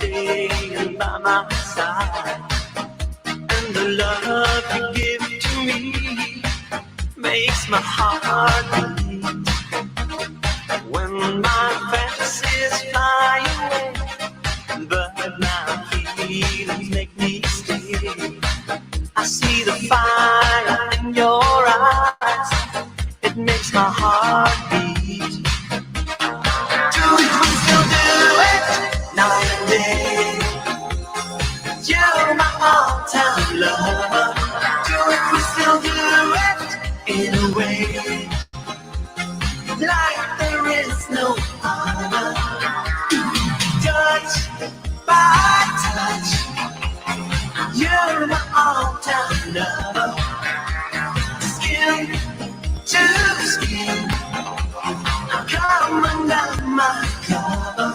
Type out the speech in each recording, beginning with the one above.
Staying by my side. And the love you give to me makes my heart beat. When my fantasies fly away, but my feelings make me stay. I see the fire in your eyes. It makes my heart beat. Do it, we still do it night and day. You're my all-time lover. Do it, we still do it in a way like there is no other. Touch by touch, you're my all-time lover. Skin to skin, come under my cover.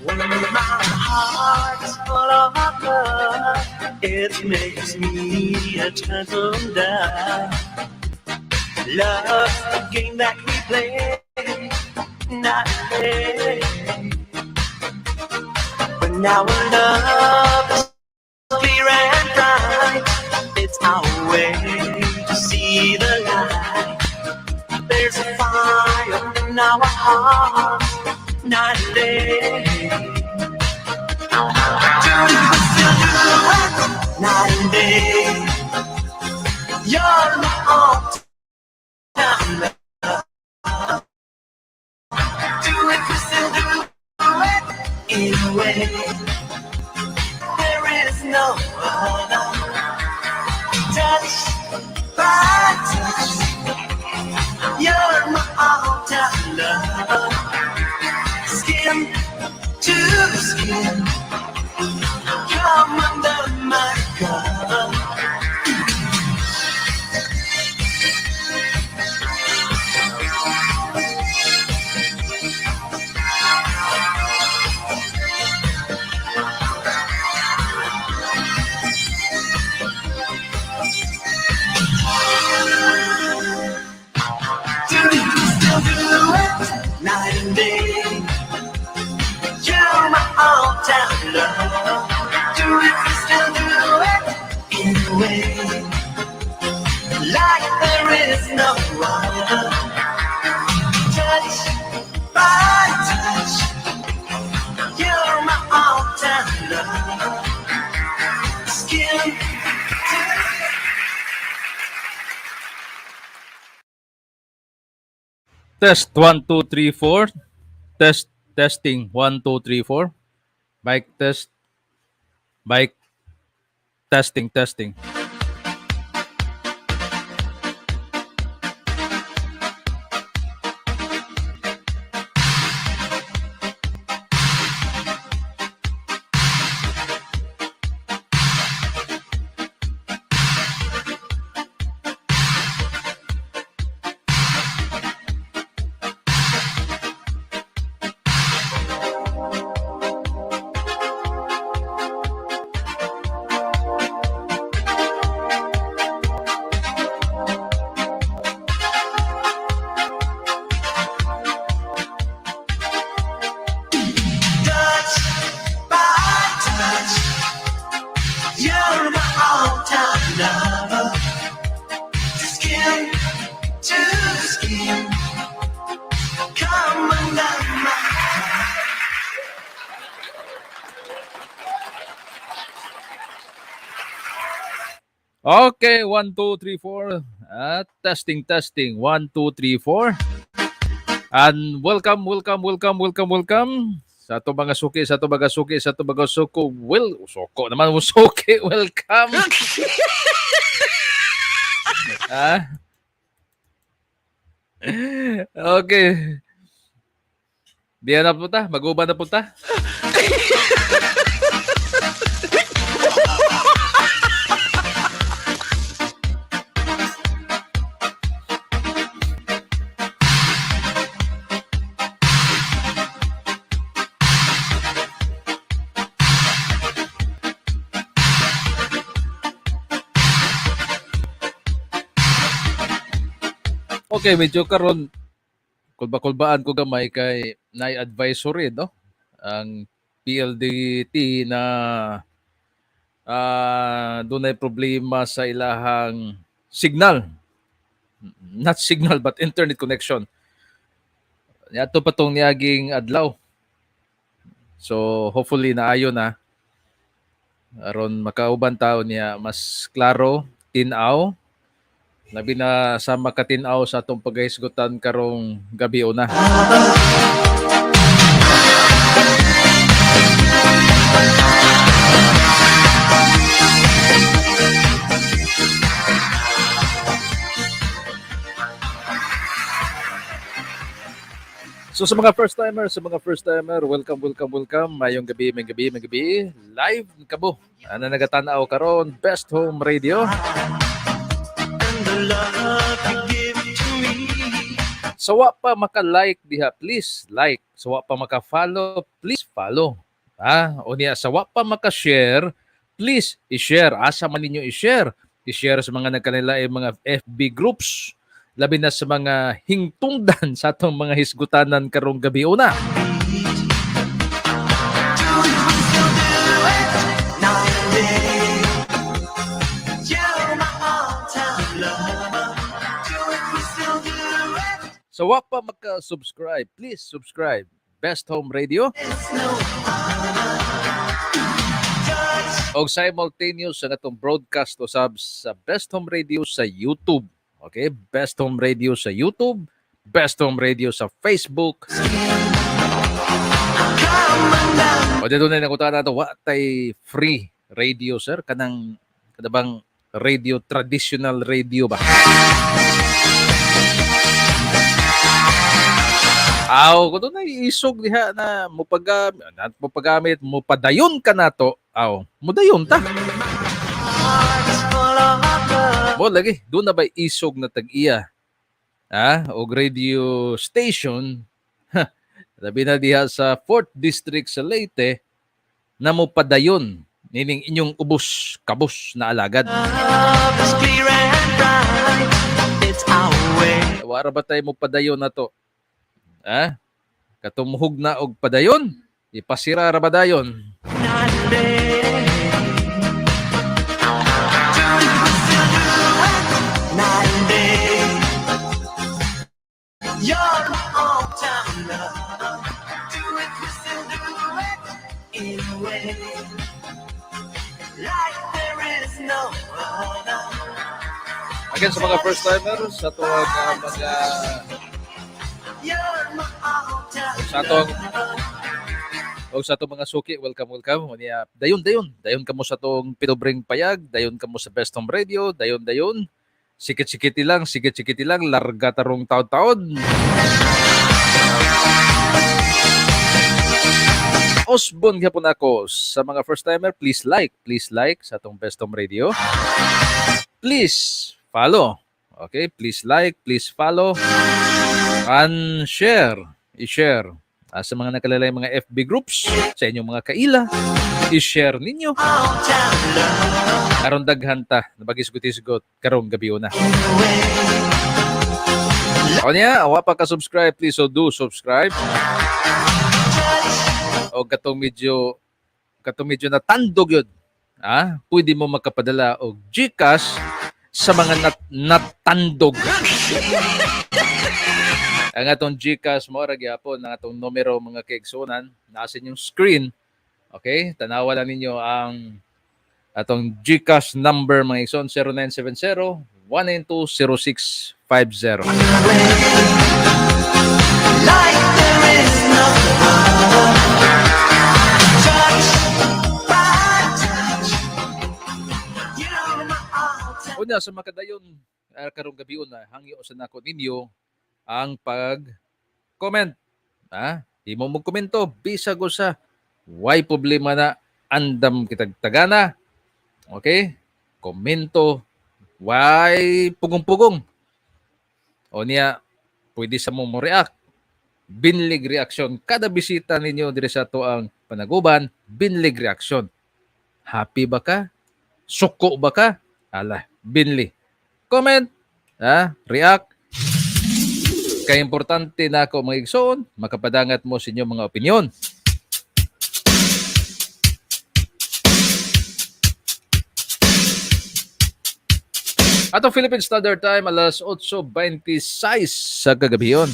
When my heart is full of love, it makes me a turtle dove. Love's the game that we play, not play. When our love is clear and bright, it's our way to see the light. There's a fire in our hearts, night and day. Do it, we still do it, night and day. You're my all-time love. Do it, we still do it in a way. There is no other. Touch by touch, you're my all-time love. Skin to skin, come under my cover. Do it, we still do it night and day. You're my all-time love. Do it, we still do it in a way like there is no other. Touch by touch, you're my all-time love. Skin to Test 1, 2, 3, 4. Test, testing 1, 2, 3, 4. Mic test. Mic testing, testing. Touch by touch, you're my all-time lover. Skin to skin, come under my Okay, 1, 2, 3, 4. Testing, testing. 1, 2, 3, 4. And welcome, welcome, welcome, welcome, welcome. Sa ato mga suki, sa ato mga suki, sa ato mga suko, well, suko naman, suki, welcome. Ah? Okay. Diyan na punta, mag-uban na punta. Okay, medyo karon kulba-kulbaan ko gamay kay naay advisory, no, ang PLDT na dunay problema sa ilahang signal. Not signal but internet connection. Yato pa tong niaging adlaw. So hopefully naayo na aron makauban tao niya mas klaro tin-aw, labi na sa makatin-aw sa atong paghisgutan karong gabi una. So sa mga first timer, sa mga first timer, welcome, welcome, welcome. Mayong gabi, may gabi, may gabi. Live kabo. Ano nagatanaw karon, Best Home Radio. And the love you give to me. Sa wa pa maka-like diha, please like. Sa wa pa maka-follow, please follow. Ah, o niya sa wa pa maka-share, please i-share. Asa man ninyo i-share? I-share sa mga nagkanila ay mga FB groups, labi na sa mga hingtungdan sa atong mga hisgutanan karong gabi una. Do it, we still do it night and day. You're my all-time lover. Do it, we still do it. Sa wa pa maka-subscribe, please subscribe. Best Home Radio It's no other. Touch og simultaneous sa atong broadcast usab sa Best Home Radio sa YouTube. Okay? Best Home Radio sa YouTube, Best Home Radio sa Facebook. Come on now. O dito na nakuta nato, wa tay free radio, sir, kanang kada bang radio, traditional radio ba? Aw, kung doon isog diha na mo pagamit, mo padayon ka nato, aw, mudayon ta. Heart is full of love. Mo lagi, doon na ba isog na tag-iya? Ah, og radio station, ha, labi na diha sa 4th District sa Leyte, na mo padayon nining inyong ubos kabos na alagad. Love is clear and bright. It's our way. Wara ba tayo mo padayon na to? Ha? Katumuhog na og padayon, ipasira ra ba dayon? Night and day. Do it, we still do it night and day. You're my all-time love. Do it, we still do it in a way. Like there is no other. Again, sa mga first timers, sa tuwag mga You're my all-time Sa atong love. o sa atong mga suki, welcome, welcome. Unya, dayon, dayon. Dayon kamo sa atong pinobreng payag, dayon kamo sa Best Home Radio, dayon, dayon. Sikit-sikiti lang, sikit-sikiti lang, larga tarong taon-taon. Osbon gyapon ako. Sa mga first timer, please like sa atong Best Home Radio. Please follow. Okay, please like, please follow and share. I-share. Sa mga nakalalay mga FB groups, sa inyong mga kaila, i-share ninyo. All-time love. Aron daghan ta, nabagisgot-isgot karong gabi una. In a way. O niya, wa pa ka-subscribe, please so do subscribe. O katong medyo natandog yun. Ah, pwede mo makapadala og GCash sa mga natandog. Ang atong GCash mo ra gyapon ang atong numero, mga kaigsunan, nasa inyong screen. Okay? Tanawa lang ninyo ang atong GCash number, mga igsoon, 0970 192 0650. Like there is no other. Touch by touch. You're my all-time. Una sa makadayon karong gabi una, hangyo sa nako ninyo ang pag comment. Ha? Imo mo komento bisag usa, way problema na, andam kitag tagana. Okay? Komento way pugong-pugong. O niya pwede sa mo react. Binlig reaction kada bisita ninyo diri sa ato ang panaguban, binlig reaction. Happy ba ka? Suko ba ka? Ala, binli. Comment, ha? React. Kay importante na ako, mga igsoon, makapadangat mo sa inyong mga opinyon. Atong Philippine Standard Time, alas 8:26 sa kagabiyon.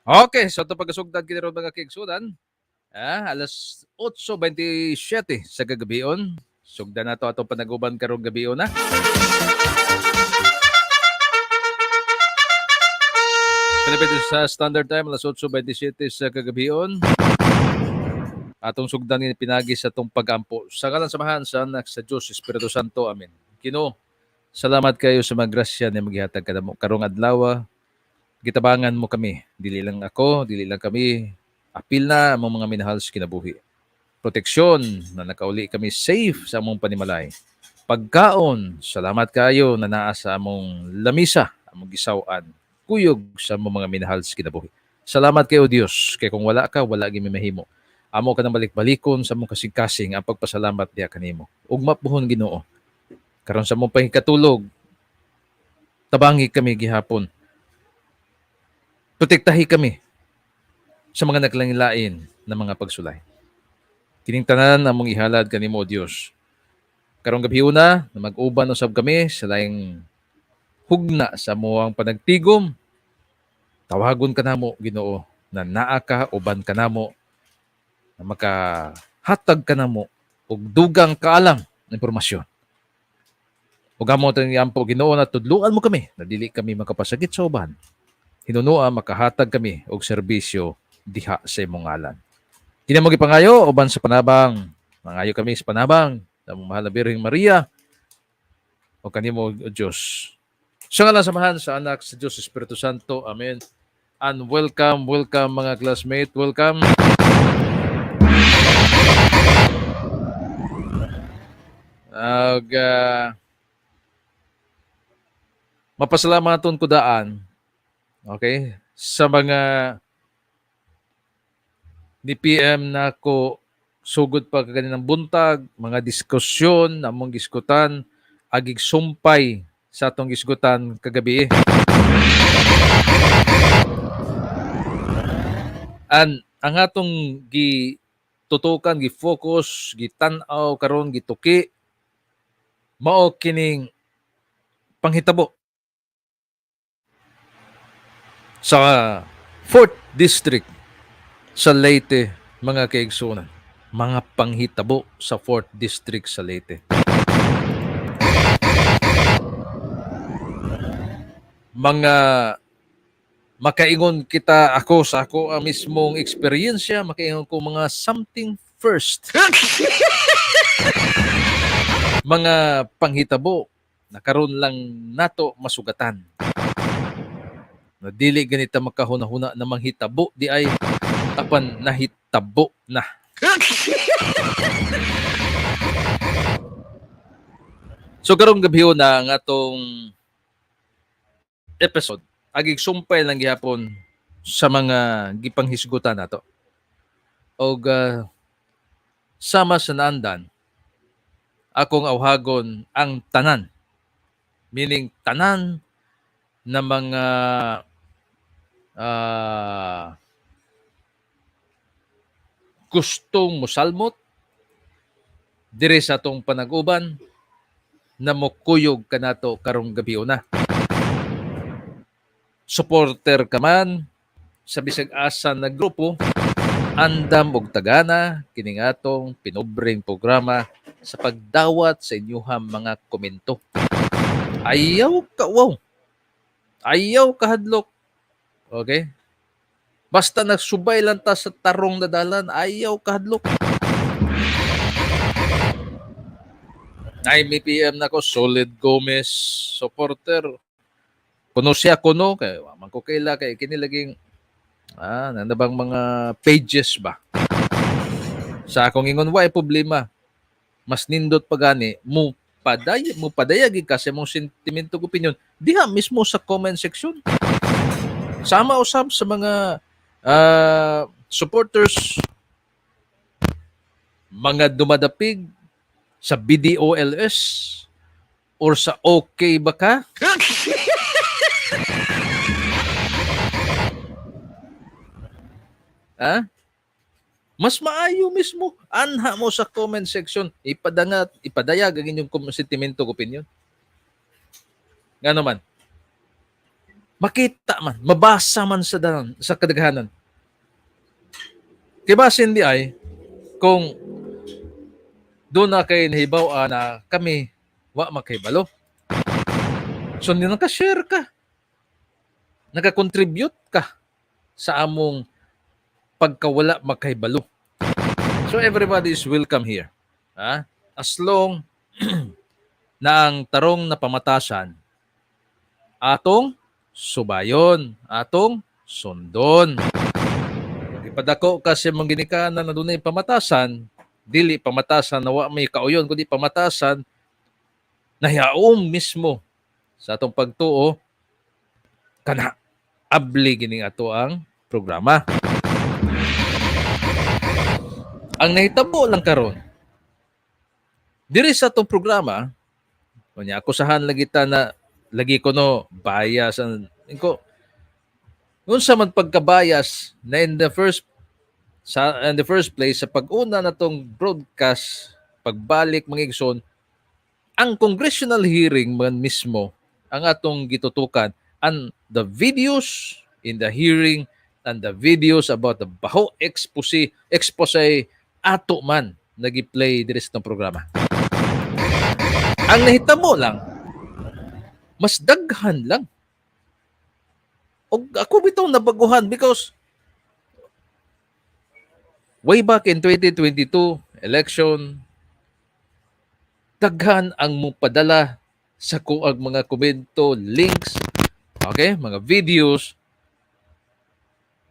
Okay, so ito pagkasugdan kini ron, mga kaigsunan. Alas 8:27 sa kagabion. Sugdan na to atong panaguban karong gabion na. Philippine sa Standard Time, alas 8:27 sa kagabion. Atong sugdan ni pinagi sa atong pagampo. Sa ngalan sa Amahan, sa Anak, sa Diyos, Espiritu Santo. Amen. Ginoo, salamat kayo sa mga grasya na magihatag kanamo karong adlaw. Gitabangan mo kami. Dili lang ako, dili lang kami. Apil na among mga minahal sa kinabuhi. Proteksyon na nakauli kami safe sa among panimalay. Pagkaon, salamat kayo na naa sa among lamisa, among gisaw-an. Kuyog sa among mga minahal sa kinabuhi. Salamat kayo, Dios, kay kung wala ka, wala gyud mi mahimo. Amo ka nang balik-balikon sa among kasing-kasing ang pagpasalamat diha kanimo. Ugma puhon, Ginoo. Karon sa among pahikatulog, tabangi kami gihapon. Protektahi kami sa mga naglain na mga pagsulay. Kining tanan among ihalad kanimo, O Dios. Karong gabi una, na mag-uban usab kami sa laing hugna sa amuang panagtigom. Tawagon ka namo, Ginoo, na naa ka uban ka namo, na makahatag ka namo og dugang kaalam na impormasyon. Ug amo tang iampo, Ginoo, na tudluan mo kami na dili kami makapasagit sa uban. Hinunua makahatag kami og serbisyo diha sa imong ngalan. Kini mo gipangayo uban sa panabang. Mangayo kami sa panabang sa among mahal na Birheng Maria o kanimo, o Dios. Sa ngalan sa Amahan, sa Anak, sa Diyos, Espiritu Santo. Amen. And welcome, welcome, mga classmate. Welcome. Ag mapasalamaton ko daan, okay, sa mga ni PM na ko sugod pa kaninang buntag, mga diskusyon among giskutan, agig sumpay sa atong gisgutan kagabi. An ang atong gi tutukan, gi-focus, gitan-aw karon, gituki mao kining panghitabo sa 4th District sa Leyte, mga kaigsunan. Mga panghitabo sa 4th District sa Leyte. Mga makaingon kita, ako sa ako ang mismong eksperyensya, makaingon ko mga something first. Mga panghitabo na karon lang nato masugatan. Na dili ganita makahuna-huna na manghitabo di ay apan nahitabo na. So karong gabi na ang atong episode agig sumpay lang gihapon sa mga gipanghisgutan nato. Og sama sa naandan, akong awhagon ang tanan. Meaning tanan na mga gustong musalmot diri sa atong panag-uban na mokuyog kanato karong gabi una. Supporter ka man sa bisag asa na grupo, andam og tagana kining atong pinobreng programa sa pagdawat sa inyuhang mga komento. Ayaw ka wow. Ayaw kahadlok. Okay? Basta nagsubay lang ta sa tarong na dalan, ayaw kahadlok. 9 PM na ko, Solid Gomez supporter. Kuno siya kuno kay wa man ko kaila kay kini laging nana bang mga pages ba? Sa akong ingon, way problema. Mas nindot pa gani mo padayag ka sa imong sentimento ug opinion diha mismo sa comment section. Sama usab sa mga supporters, mga dumadapig sa BDOLS or sa okay ba ka? Ha? Mas maayo mismo anha mo sa comment section, ipadangat, ipadayag ang inyong sentimento ug opinion. Ngano man? Makita man, mabasa man sa dalan, sa kadaghanan. Kay basin di ay kung doon na kay nahibaw na kami wa makahibalo. So hindi naka-share ka. Naka-contribute ka sa among pagkawala makahibalo. So everybody is welcome here. Ha? As long na ang tarong na pamatasan atong subayon, atong sundon. Ipadako kasi mangginikanan na dunay pamatasan, dili pamatasan na wa may kauyon, kundi pamatasan na hiaom mismo sa atong pagtuo, kana abli gining ato ang programa. Ang nahitabo lang karon diri sa atong programa, unya akusahan lagi ta na lagi ko no bias ang ko unsa man pagkabayas na in the first place sa pag-una na tong broadcast, pagbalik, mga igsoon, ang congressional hearing man mismo ang atong gitutukan and the videos in the hearing and the videos about the Baho expose ato man nagi-play diri sa atong programa. Ang nahitabo lang, mas daghan lang. Og ako bitaw nabaguhan because way back in 2022 election, daghan ang mupadala sa kuag mga komento, links, okay, mga videos,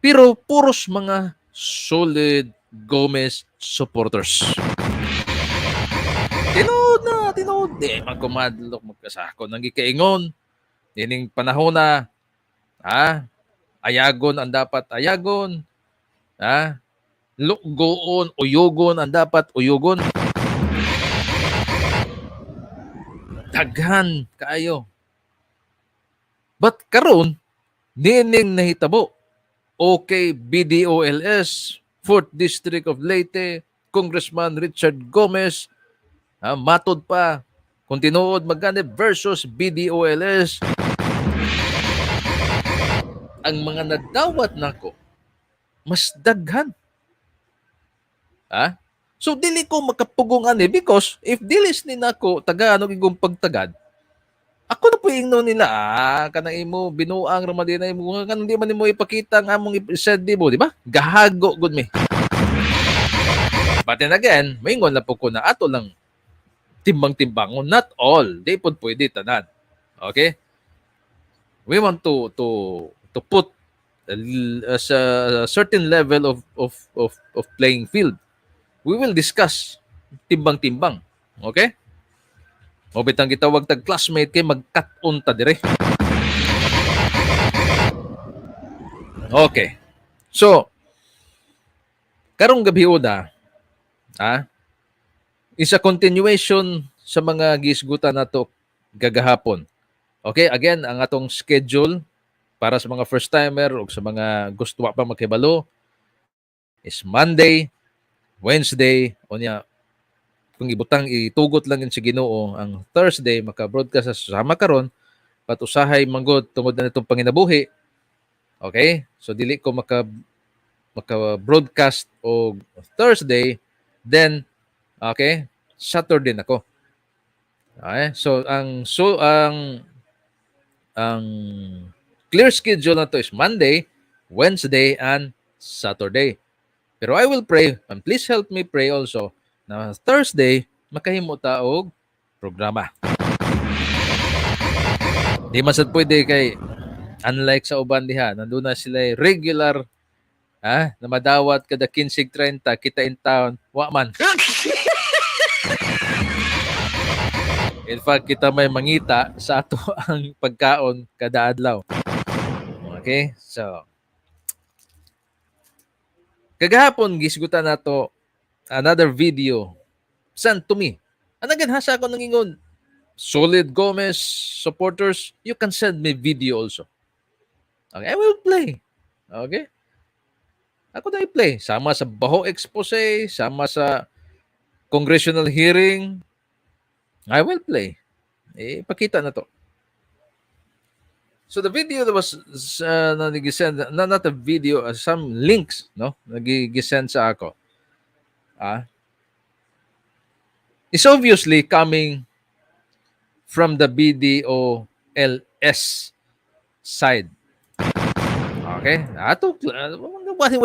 pero puros mga Solid Gomez supporters. Tinuod na, tinuod. Di, magkumadlok, magkasako. Nang gikaingon, ining panahon na, ayagon ang dapat ayagon, lukgoon, uyugon ang dapat uyugon. Daghan kaayo. But karon nining nahitabo, okay, BDOLS, 4th District of Leyte, Congressman Richard Gomez, matod pa, kung tinuod magkani versus BDOLS, ang mga nadawat nako mas daghan. Ha? So dili ko makapugong ani because if dilis ni nako tagaan og igong pagtagad, ako na po ingnon nila, kanang imo binuang ra man din na imo, kanang di man nimo ipakita ang among i-send nimo, di ba? Gahago gud mi. But then again, maingon na po ko na ato lang timbang-timbangon, not all, di pod pwede tanan. Okay? We want to put as a certain level of playing field. We will discuss timbang-timbang. Okay? O bitang gitawag tag classmate kay magkat-on ta dire. Okay. So, karong gabi una, is a continuation sa mga gisgutan nato gagahapon. Okay, again, ang atong schedule para sa mga first timer o sa mga gusto pa makibalo is Monday, Wednesday, unya kung ibutang itugot lang yun sa Ginoo ang Thursday maka-broadcast sa sama karon, but usahay manggod tungod na nitong panginabuhi. Okay? So dili ko maka broadcast og Thursday, then okay, Saturday na ko. Okay? So ang clear schedule na to is Monday, Wednesday and Saturday. Pero I will pray, and please help me pray also, na Thursday, makahimo ta og programa. Di man sad pwede kay unlike sa uban diha, nandun na sila regular na madawat kada 15:30 kita in town, wa man. In fact, kita may mangita sa ato ang pagkaon kada adlaw. Okay? So, kagahapon gisgutan nato another video sent to me. Anagan hasa ako nangingon, Solid Gomez supporters, you can send me video also. Okay, I will play. Okay? Ako na i-play. Sama sa Baho Expose, sama sa congressional hearing, I will play. Eh, pakita na to. So the video that was na nag-send, not a video, some links, no? Nag-send sa ako. It's obviously coming from the BDOLS side. Okay? Ato,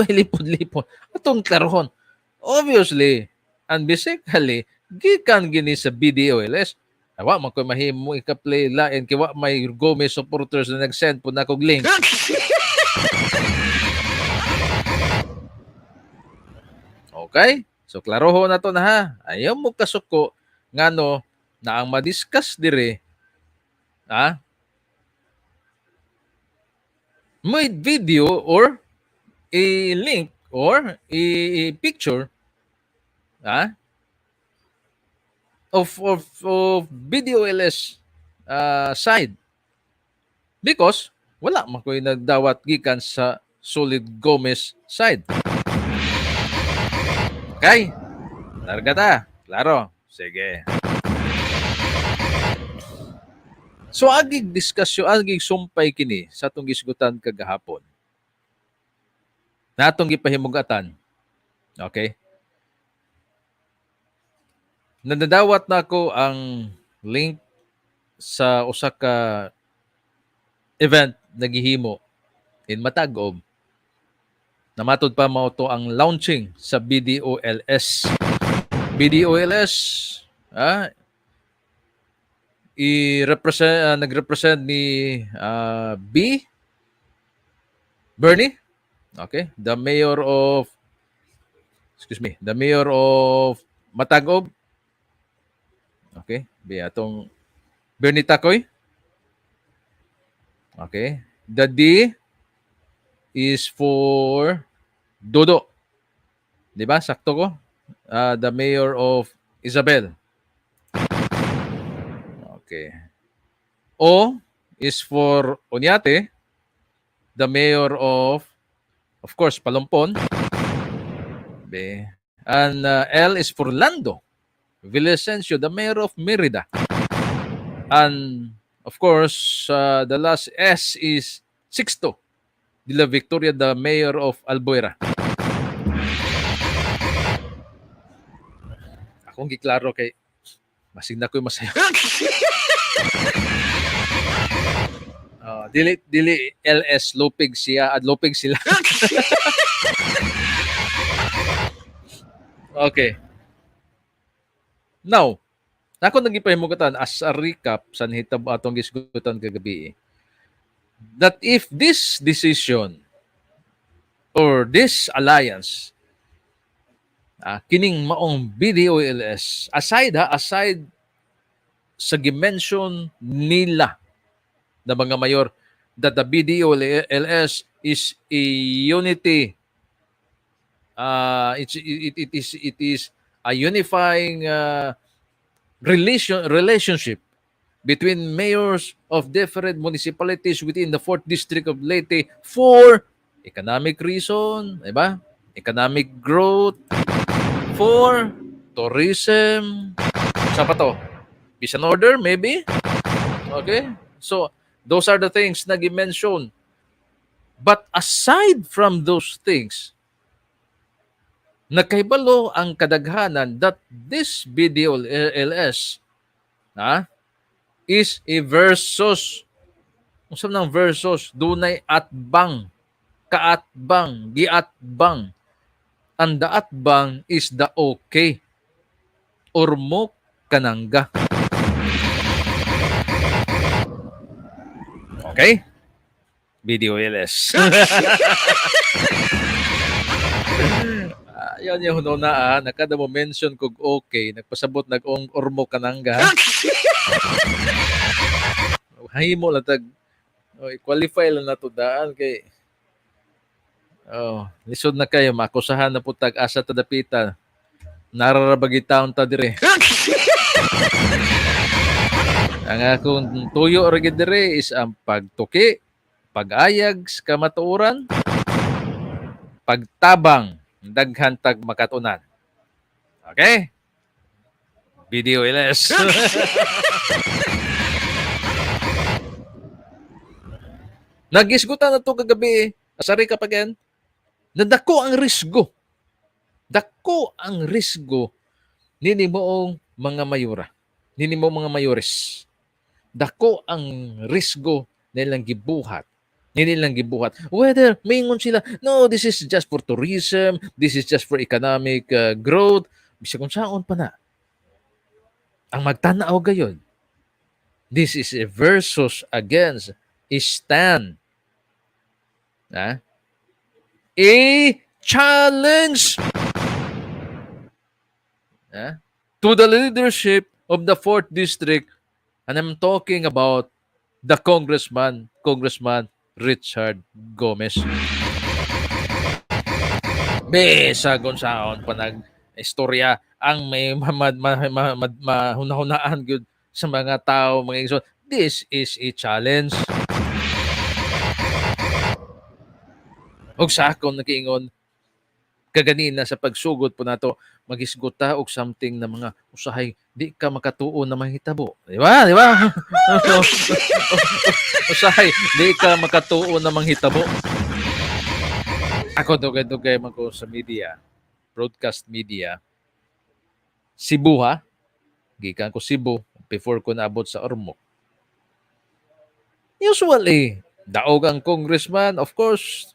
lipod-lipod. Atong klarohon. Obviously, and basically, gikan gini sa BDOLS. Awa, man ko mahimo ika-play lain kay wa may Gomez supporters na nag-send po na kog link. Okay? So klaroho na to na ha. Ayaw mo kasuko ngano na ang madiscuss dire may video or a link or a picture of BDOLS side because wala man ko'y nagdawat gikan sa Solid Gomez side. Okay? Larga ta. Klaro. Sige. So agig diskusyon, agig sumpay kini sa atong gisgutan kagahapon. Na atong gipahimugatan. Okay? Nadadawat na ako ang link sa usa ka event na gihimo in Matag-ob. Namatod pa mao to ang launching sa BDOLS. BDOLS i-represent nagrepresent ni B Bernie, okay, the mayor of, excuse me, the mayor of Matag-ob. Okay, B atong Bernie Tacoy. Okay, the D is for Dodo. Di ba? Sakto ko? The mayor of Isabel. Okay. O is for Oñate, the mayor of course, Palompon. B. And L is for Lando Villasencio, the mayor of Merida. And of course, the last S is Sixto de la Victoria, the mayor of Albuera. Akong giklaro kay masig na ko'y masaya. Dili dili LS Lupig siya at Lupig sila. Okay. Now, ako nagipahimugatan as a recap sa nahitabo atong gisgutan kagabi that if this decision or this alliance kining maong BDOLS, aside ha, aside sa gimension nila na mga mayor that the BDOLS is a unity, it is a unifying relationship between mayors of different municipalities within the 4th District of Leyte for economic reason, di ba? Economic growth, for tourism, sa pa to? Peace and order, maybe? Okay? So, those are the things na gi-mention. But aside from those things, nakahibalo ang kadaghanan that this BDOLS is a versus. Unsa nang versus? Dunay atbang Kaatbang, giatbang. And the atbang is the OK. Ormoc Kananga. Okay? Video LS. Yan yung na nakada mo mention kog OK, nagpasabot nag Ormoc Kananga. Himo lang tag, oh, i-qualify lang nato daan kay, oh, lisod na kayo makusahan na pud tag asa ta dapita. Nararabagi taon ta dire. Ang akong tuyo ra gid dire is ang pagtuki, pag-ayag sa kamatuoran, pagtabang daghan tag makatunan. Okay? Video LS. Nagisgutan na to kagabi. Asari ka pa again. Na dako ang risgo. Dako ang risgo nini moong mga mayora. Nini mo mga mayores. Dako ang risgo nilang gibuhat. Nilang gibuhat. Whether maingon sila, "No, this is just for tourism, this is just for economic growth." Bisag kung saon pa na. Ang magtanaw gayon, this is a versus against a stand. Ha? A challenge, ha, to the leadership of the 4th District, and I'm talking about the congressman, Congressman Richard Gomez. Bisag unsaon pa nag istorya ang may mahunahunaan gyud sa mga tao, mga igsoon. This is a challenge. Og sa akong nakiingon kaganina sa pagsugod po nato, magisgot ta og something na mga usahay di ka makatuo na mahitabo. Di ba? Di ba? Usahay di ka makatuo na manghitabo. Ako, dugay-dugay man ko sa media, broadcast media. Cebu ha. Gikan ko Cebu before ko naabot sa Ormoc. Usually, daog ang congressman, of course,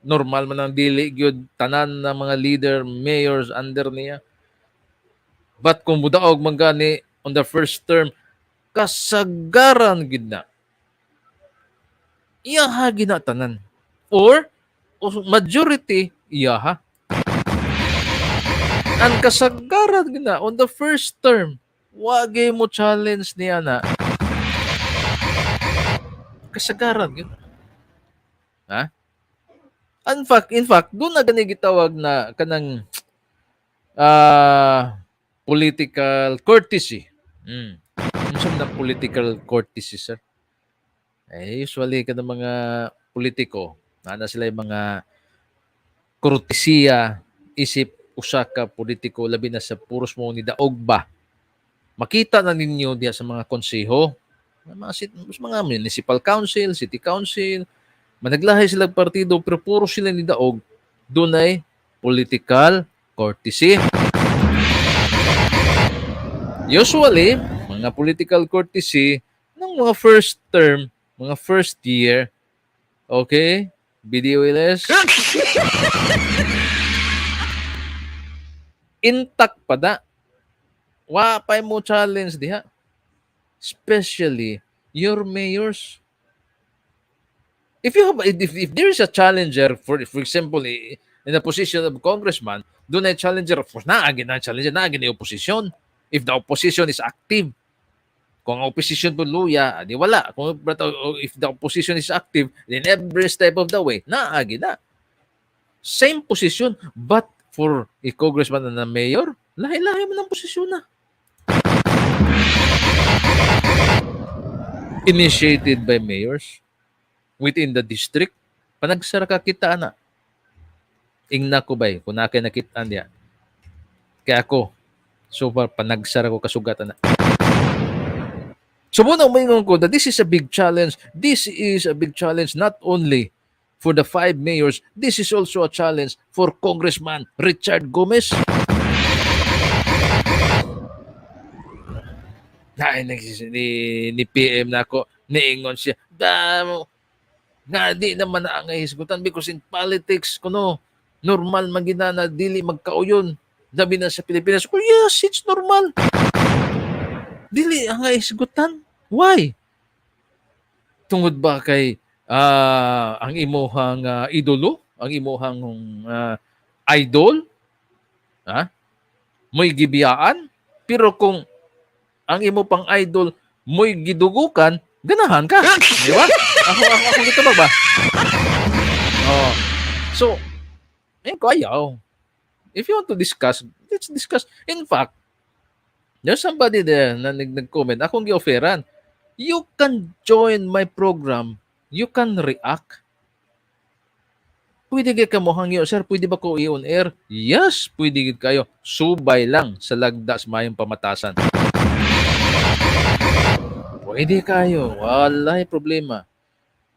normal man ang dili gyud tanan ng mga leader, mayors under niya. But kung mudaog man gani on the first term, kasagaran gid na. Iyaha gid na tanan. Or majority iyaha. Ang kasagaran gid na on the first term, wagay mo challenge niya na. Kasagaran gid. Ha? In fact, doon na gani gitawag na kanang political courtesy. Unsa man ang political courtesy, sir? Eh, usually kanang mga politiko, naa na sila yung mga kortesiya isip usa ka politiko, labi na sa puros mo ni daog ba. Makita na ninyo diha sa mga konseho, mga municipal council, city council, managlahi sila partido pero puro sila ni daog, dunay political courtesy. Usually, mga political courtesy ng mga first term, mga first year, okay, BDOLS, intact pa da. Wa pa mo challenge diha. Especially your mayors. If there is a challenger, for example, in the position of congressman, doon ay challenger, of course, naagi na challenger, naagi na opposition. If the opposition is active, kung ang opposition po luya, di wala. But if the opposition is active, then every step of the way, naagi na. Same position, but for a congressman and a mayor, lahi-lahi man ang posisyon na. Initiated by mayors within the district, panagsara ka kita na. Ingna ko bay, kung na kay nakita niya. Kaya ako, so far, panagsara ko kasugatan na. So muna umingon ko that this is a big challenge. This is a big challenge not only for the 5 mayors, this is also a challenge for Congressman Richard Gomez. Ay, ni PM na ako, niingon siya, da, Nga di naman na ang hisgutan because in politics kuno normal man gina na dili magkauyon. Labi na sa Pilipinas. Oh, yes, it's normal. Dili ang hisgutan. Why? Tungod ba kay ang imuhang idolo, ang imuhang idol, ha? Mo'y gibiyaan, pero kung ang imo pang idol mo'y gidugukan, ganahan ka. Di ba? Ako dito ba? Oh. So, eh, ko ayaw. If you want to discuss, let's discuss. In fact, there's somebody there na nag-comment. Akong gi-offeran. You can join my program. You can react. Pwede gid ka mo hangyo, "Sir, pwede ba ko i-on air?" Yes, pwede gid kayo. Subay lang sa lagda sa mayong pamatasan. Pwede kayo. Walay problema.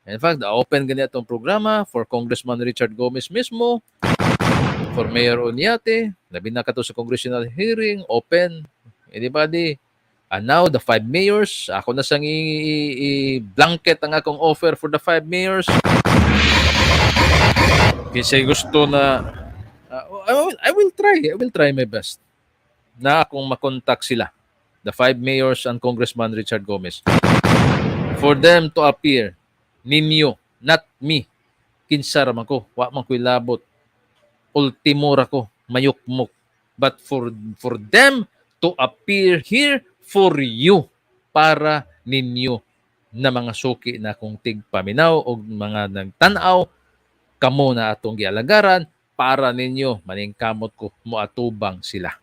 In fact, open gani atong programa for Congressman Richard Gomez mismo, for Mayor Oñate, labi na kato sa congressional hearing, open. Anybody? And now, the five mayors, ako na sang i-blanket ang akong offer for the five mayors. Kasi gusto na, I will try my best na akong makontak sila, the five mayors and Congressman Richard Gomez, for them to appear, ninyo, not me. Kinsa ra man ko, wa man ko'y labot. Ultimo ra ko, mayukmok. But for them to appear here for you, para ninyo na mga suki na kung tigpaminaw o mga nagtanaw, kamo na atong gialagaran, para ninyo maningkamot ko moatubang sila.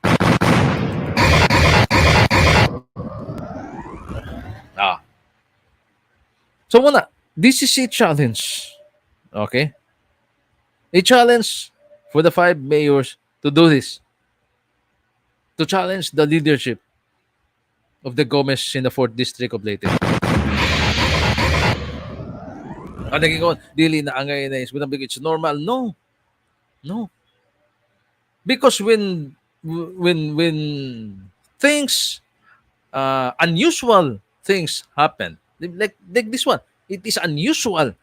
Ah. So muna, this is a challenge. Okay? A challenge for the five mayors to do this. To challenge the leadership of the Gomez in the 4th District of Leyte. Ang naging ko, dili na angay na is it's normal. No. No. Because when things unusual things happen, like this one, it is unusual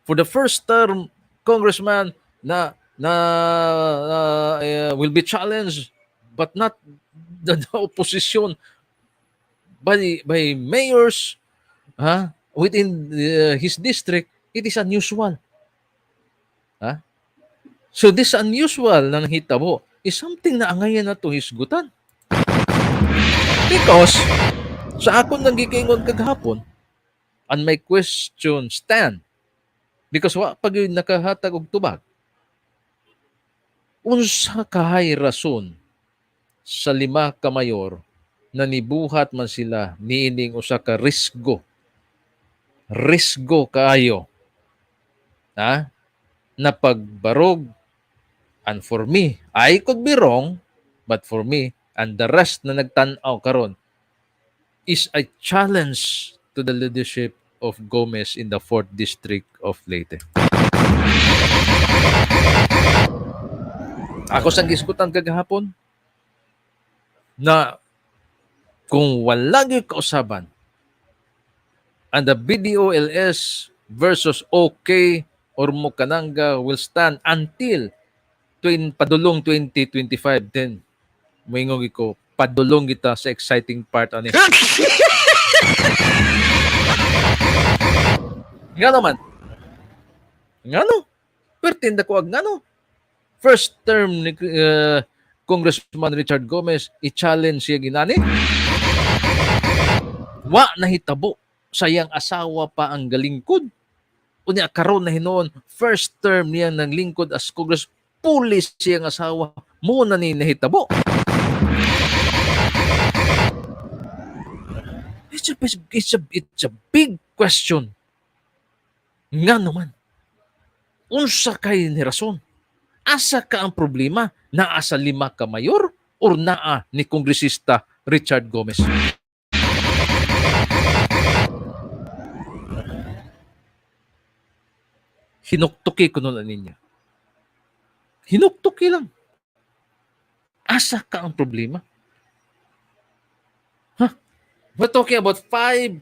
for the first term congressman na will be challenged but not the opposition by mayors, huh, within his district. It is unusual, huh? So this unusual na nahitabo is something na angayan na to hisgutan because sa akong nagikingon kagahapon, and my question stand because wa pa gyud nakahatag og tubag, unsa kahay rason sa lima ka mayor na nibuhat man sila niining usa ka risgo, risgo kaayo, ha, na pagbarog? And for me, I could be wrong, but for me and the rest na nagtan-aw karon is a challenge to the leadership of Gomez in the 4th District of Leyte. Ako sang gisgutan kagahapon na kung wala gyud kausaban and the BDOLS versus OK Ormoc Kananga will stand until twin padulong 2025, then moingon ko padulong kita sa exciting part ani. Nga naman. Ngano? Pertinda ko ag ngano. First term ni Congressman Richard Gomez, i-challenge siya ginani. Wa nahitabo sa iyang asawa pa ang galingkod. Unya karon na hinuon, first term niya ng lingkod as Congress, pulis siyang asawa mo na ni nahitabo. It's a big question. Nga naman. Unsa kay ni rason? Asa ka ang problema? Naa sa lima ka mayor or naa ni Kongresista Richard Gomez? Hinuktuki ko nun ninyo. Hinuktuki lang. Asa ka ang problema? Huh? We're talking about five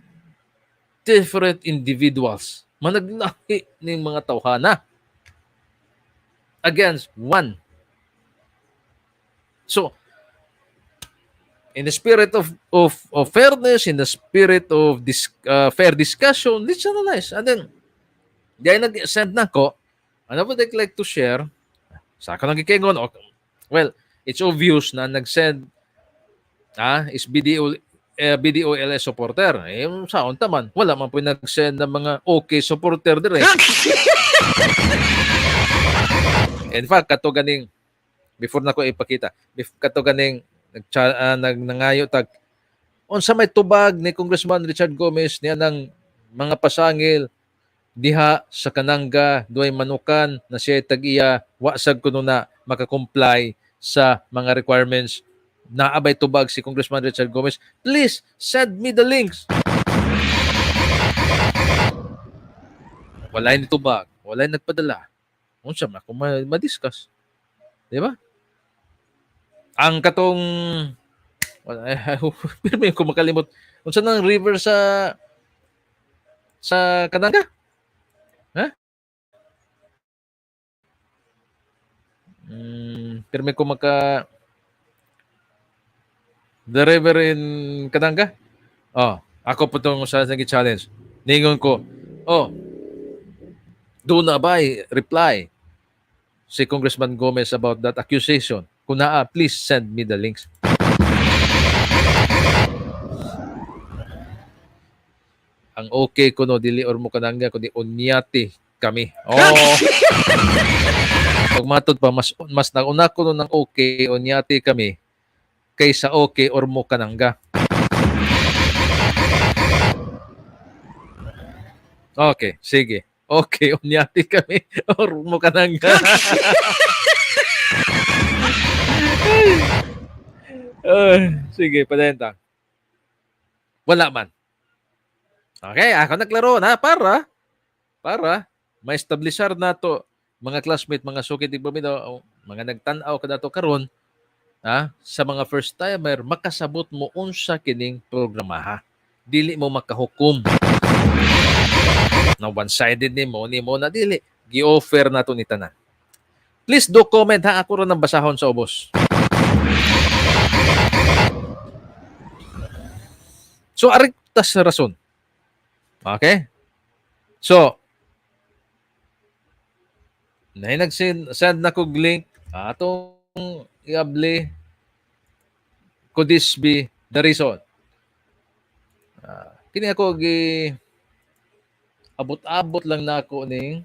different individuals. Managlahi ning mga tawhana against one. So, in the spirit of fairness, in the spirit of this fair discussion, let's analyze. And then, di ay nag-send na ko, and I would like to share, sa ako nang gikingon, well, it's obvious na nag-send is BDO, BDOLS supporter. Eh, sa unta man, wala man po nag-send ng mga okay supporter dire. In fact, kato ganing, before na ko ipakita, kato ganing nag nag nangayo tag unsa may tubag ni Congressman Richard Gomez niya ng mga pasangil diha sa Kananga duay manukan na siya tag-iya, wa sad kuno na makakomply sa mga requirements. Naa bay tubag si Congressman Richard Gomez? Please send me the links. Walay ni tubag, walay nagpadala. Unsa man ako ma-discuss, di ba? Ang katong wala, pero may ko makalimot unsa nang river sa Kananga, ha? Pero may ko maka the river in Kananga. Oh, ako po tong sa nagi challenge, ningon ko, oh, do na ba reply si Congressman Gomez about that accusation? Kung naa, please send me the links. Ang okay kuno dili or mo Kananga kundi Oñate kami. Oh. Pag matod pa, mas nauna kuno ng okay Oñate kami kaysa okay or mo Kananga. Okay, sige. Okay, Oñate kami or mo Kananga. Ay, sige, padenta. Wala man. Okay, ako naglaro na para ma-establishar nato mga classmate, mga suki tigpaminaw, mga nagtan-aw kadato karon, ha, sa mga first timer, makasabot mo unsa kining programa, ha. Dili mo makahukom na one-sided nimo nimo na dili gi-offer nato ni tanan. Please do comment, ha, ako ra nang basahon sa ubos. So ari tas rason. Okay? So nay nag-send send na kog link atong iabli. Could this be the reason? Kini ako gi abot-abot lang nako ning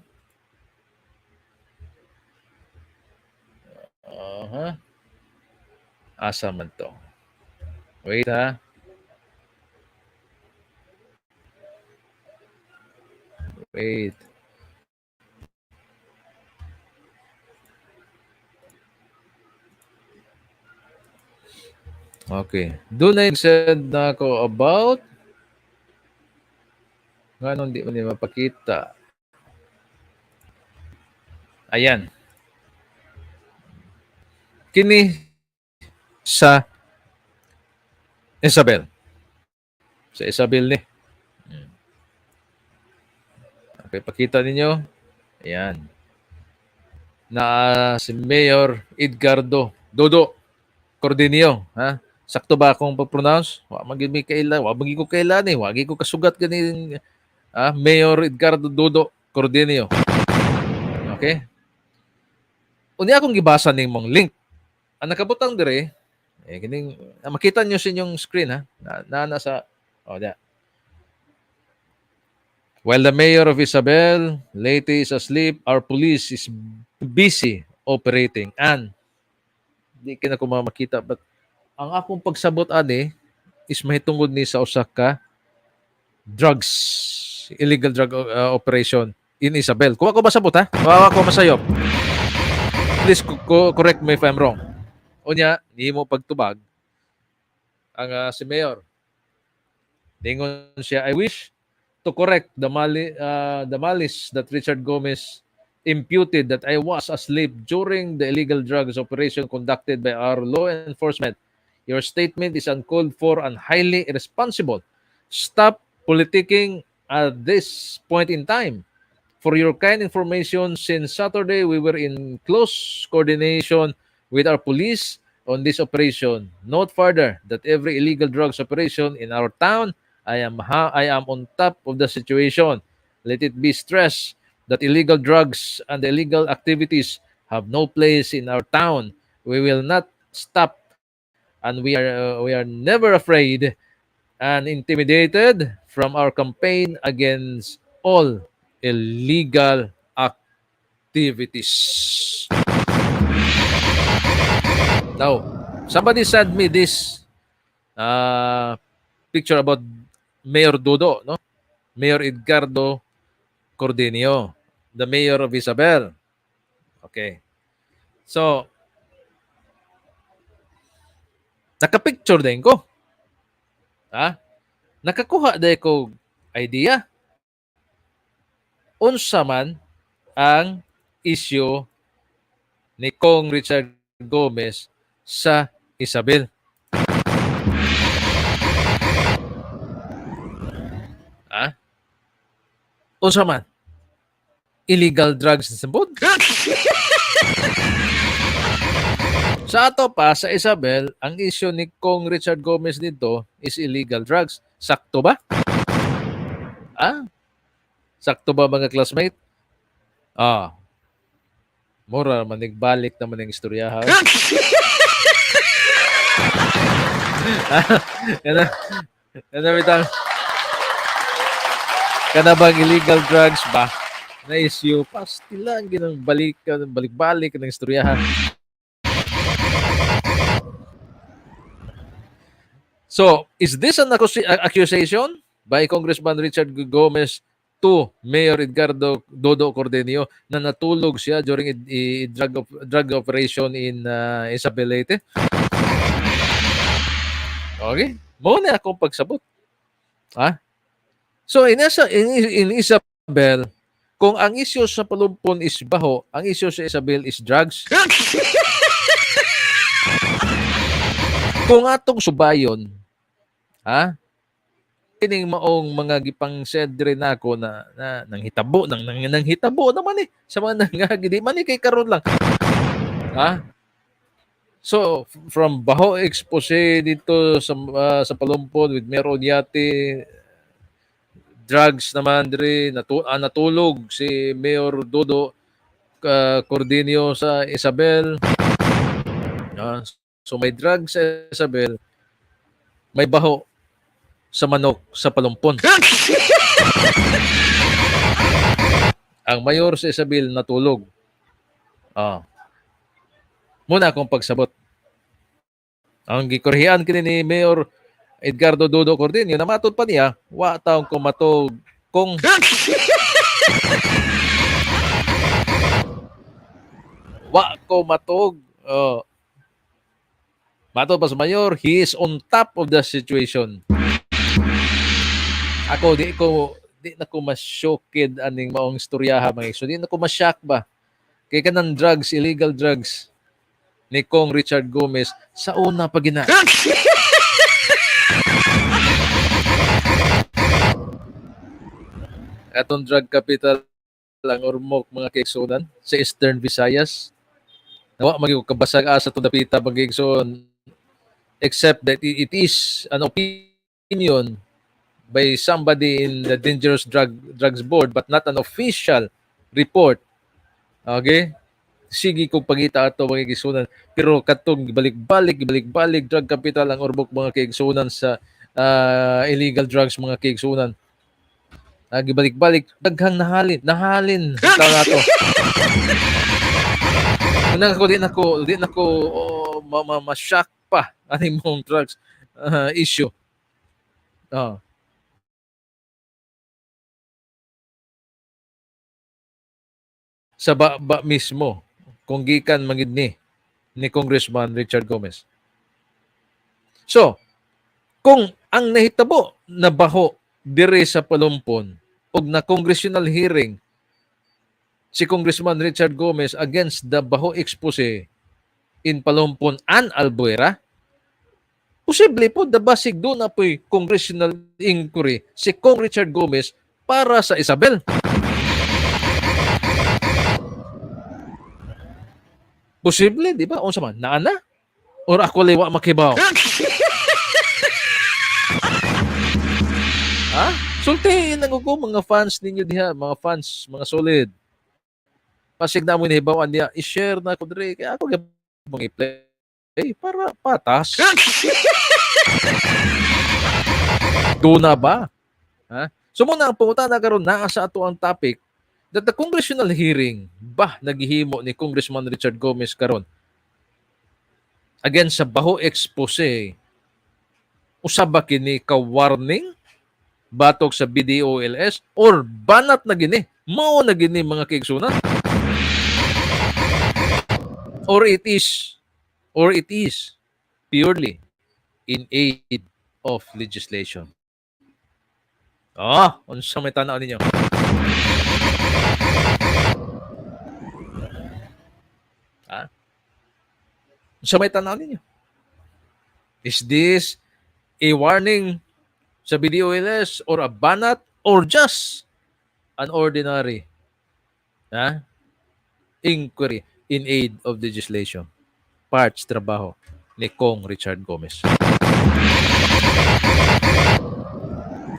aha. Asa man to? Wait ha. Wait. Okay. Doon na send na ako about nga di man niya mapakita. Ayan. Kini sa Isabel. Sa Isabel ni. Okay, pakita ninyo. Ayan. Na si Mayor Edgardo Dodo Cordinio, ha? Sakto ba akong pag-pronounce? Wa man gyud mi kaila, wa man gyud ko kaila ni, wa gyud ko kasugat ganing Mayor Edgardo Dodo Cordinio. Okay? Unya akong gibasa ning mong link. Ang nakabutang dire, eh, kining makita niyo sa inyong screen, ha. Na nasa oh, da. While the mayor of Isabel, Leyte, is asleep, our police is busy operating. And di kina ko makita, but ang akong pagsabot ani is mahitungod ni sa usa ka drugs, illegal drug operation in Isabel. Kung ako masabot, ha? Kung ako masayop. Please correct me if I'm wrong. Unya, nihimo pagtubag ang si Mayor. Ningon siya, "I wish to correct the malice that Richard Gomez imputed that I was asleep during the illegal drugs operation conducted by our law enforcement. Your statement is uncalled for and highly irresponsible. Stop politicking at this point in time. For your kind information, since Saturday, we were in close coordination with our police on this operation. Note further that every illegal drugs operation in our town, I am on top of the situation. Let it be stressed that illegal drugs and illegal activities have no place in our town. We will not stop and we are never afraid and intimidated from our campaign against all illegal activities. Now, somebody sent me this picture about Mayor Dodo, no? Mayor Edgardo Cordinio, the mayor of Isabel. Okay. So, naka-picture din ko. Ha? Nakakuha din ko idea. Unsa man ang issue ni Kong Richard Gomez sa Isabel. Ha? Unsa man? Illegal drugs sa sabod? Sa ato pa, sa Isabel, ang issue ni Kong Richard Gomez dito is illegal drugs. Sakto ba? Ah? Sakto ba, mga classmate? Ah. Mura manigbalik naman ang istorya, ha? Kana kana bitang kana bang illegal drugs ba na issue pasti lang ginang balik balik-balik ng istoryahan. So, is this an accusation by Congressman Richard Gomez to Mayor Edgardo Dodo Cordenio na natulog siya during a drug operation in Isabel, Leyte? Okay? Mao na akong pagsabot. Ha? So in Isabel, kung ang issue sa Palumpon is baho, ang issue sa Isabel is drugs. Kung atong subayon, ha? Kining maong mga gipang send diri nako na nanghitabo nang nanghitabo naman eh sa mga nangagi, di man eh kay karon lang. Ha? So from baho expose dito sa Palumpon with Mayor Oñate, drugs naman diri, natulog si Mayor Dodo Cordinio sa Isabel. So may drugs sa Isabel, may baho sa manok sa Palumpon. Ang mayor sa Isabel natulog. Muna akong pagsabot. Ang gikorhian kini ni Mayor Edgardo Dodo Cordinio, namatod pa niya, wa taong kumatog kung wa ko matog. Oh. Matod pa sa mayor, he is on top of the situation. Ako di na ko ma-shocked aning maong istoryaha, mga igsoon. Di na ko ma-shock ba? Kay kanang drugs, illegal drugs ni Kong Richard Gomez sa una pa gina. Atong drug capital ang Ormoc, mga kaigsunan, sa Eastern Visayas. Nawa magyud kabasag asa itong dapita, mga kaigsuon, except that it is an opinion by somebody in the Dangerous Drugs Board but not an official report. Okay? Sige kong pangita ato, mga kaigsunan, pero katong balik-balik balik-balik drug capital ang Ormoc, mga kaigsunan, sa illegal drugs, mga kaigsunan. Gibalik-balik daghang nahalin nahalin taw nato. Unang ako di na ko oh, ma-shock pa ani mong drugs issue. Oh. Sa ba mismo kung gikan mangid ni Congressman Richard Gomez. So, kung ang nahitabo na baho dire sa Palumpon og na congressional hearing si Congressman Richard Gomez against the baho expose in Palumpon and Albuera, posible po the basig doon na po'y congressional inquiry si Kong Richard Gomez para sa Isabel. Posible, di ba? Unsa man? Naa na? Or ako liwa makibaw? Ha? Sultihin lang ko mga fans ninyo diha, mga fans, mga solid. Pasig na mo nihibawan niya, i-share na ko diri kaya ako gyud i-play para patas. Duna ba? Ha? So muna ang pangutana karon naa sa ato ang topic that the congressional hearing ba naghihimo ni Congressman Richard Gomez karon against sa Baho expose, usab ba kini ka warning batok sa BDOLS or banat na gini, mao na gini, mga kaigsunan, or it is purely in aid of legislation? Ah, unsa may tan-aw ninyo? Ah, unsa may tan-aw ninyo? Is this a warning sa BDOLS or a banat or just an ordinary, ha, inquiry in aid of legislation? Parts trabaho ni Kong Richard Gomez.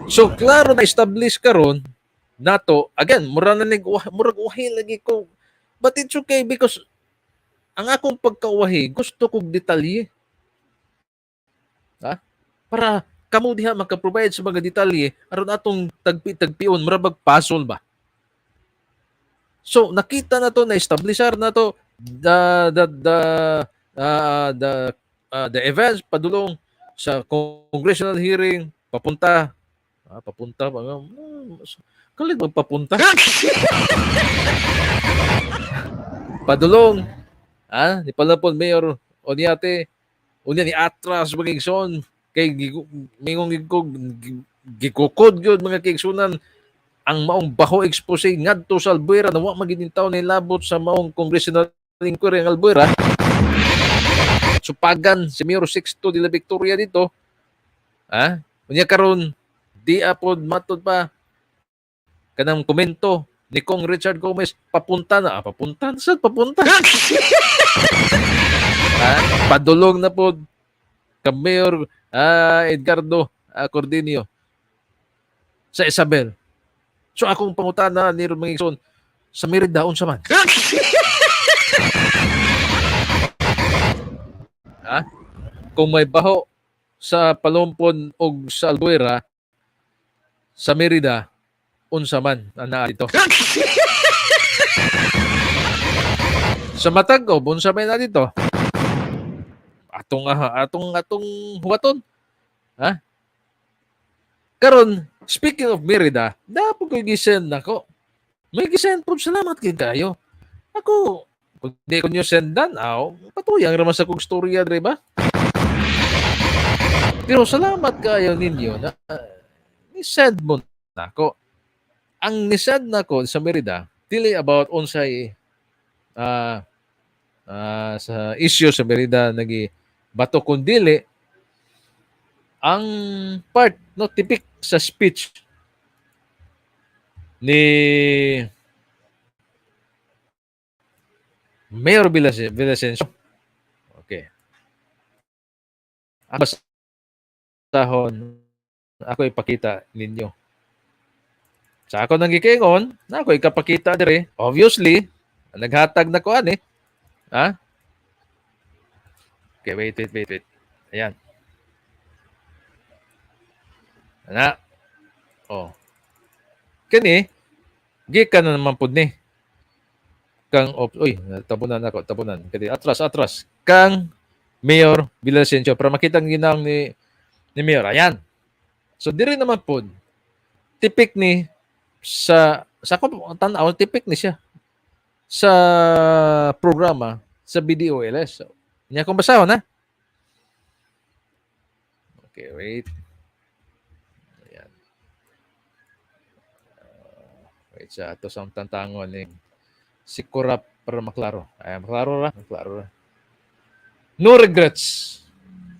So klaro na establish karon nato again, mura na nig murag uwahi lagi ko, but it's okay because ang akong pagkauwahi, gusto kog detalye, ha, para kamo diha maka-provide sa mga detalye aron atong tagpi-tagpion, mura bag puzzle ba. So nakita na to, na establishar na to the events padulong sa congressional hearing papunta, papunta ba kalit magpapunta padulong, ni Palapon Mayor Oñate, unya ni atras, mga igsoon, kay mingong gikukod gyud, mga kaigsunan, ang maong baho expose ngadto sa Albuera na wa magid taon ni labot sa maong congressional inquiry ang Albuera. Supagan si Mayor Sixto de la Victoria dito, unya karon di apod matod pa kanang komento ni Kong Richard Gomez, papunta na, papunta na sad, papunta, padulong na pod kay Mayor Edgardo Cordinio sa Isabel. So akong pangutana ni ron, mga igsoon, sa Merida, unsa man? Ha? Kung may baho sa Palumpon og sa Albuera, sa Merida, unsa man ang naa dito? Sa Matag-ob, unsa may naa dito? Atong atong atong huwaton. Ha? Karon, speaking of Merida, dapat ko gisend nako. May gisend po, salamat kay kayo. Ako, kung di ko nyo sendan, aw, patuyang raman sa kong storya, di ba? Pero salamat kayo ninyo na ni-send mo nako. Ang ni-send nako sa Merida, dili about unsay sa issue sa Merida nagi bato, kun dili ang part no tipik sa speech ni Mayor Villasencio. Okay. Ang basahon ako ipakita ninyo. Sa ako nang gikingon, na ako ikapakita dire. Obviously, naghatag na ko ani. Ha? Okay, wait, wait, wait, wait. Ayan. Ana. Oh. Kani, gikan na naman pud ni. Kang op, uy, tabunan ako, tabunan. Kani atras, atras. Kang Mayor Villasencio para makita ang ginang ni Mayor. Ayan. So diri naman pud tipik ni sa ako tan-aw, tipik ni siya sa programa sa BDOLS. So, niya akong basahon ha. Okay, wait. Ayan. Wait sa ato sa tantangon ni si Kurap para maklaro. Ayan, maklaro ra, maklaro ra. No regrets.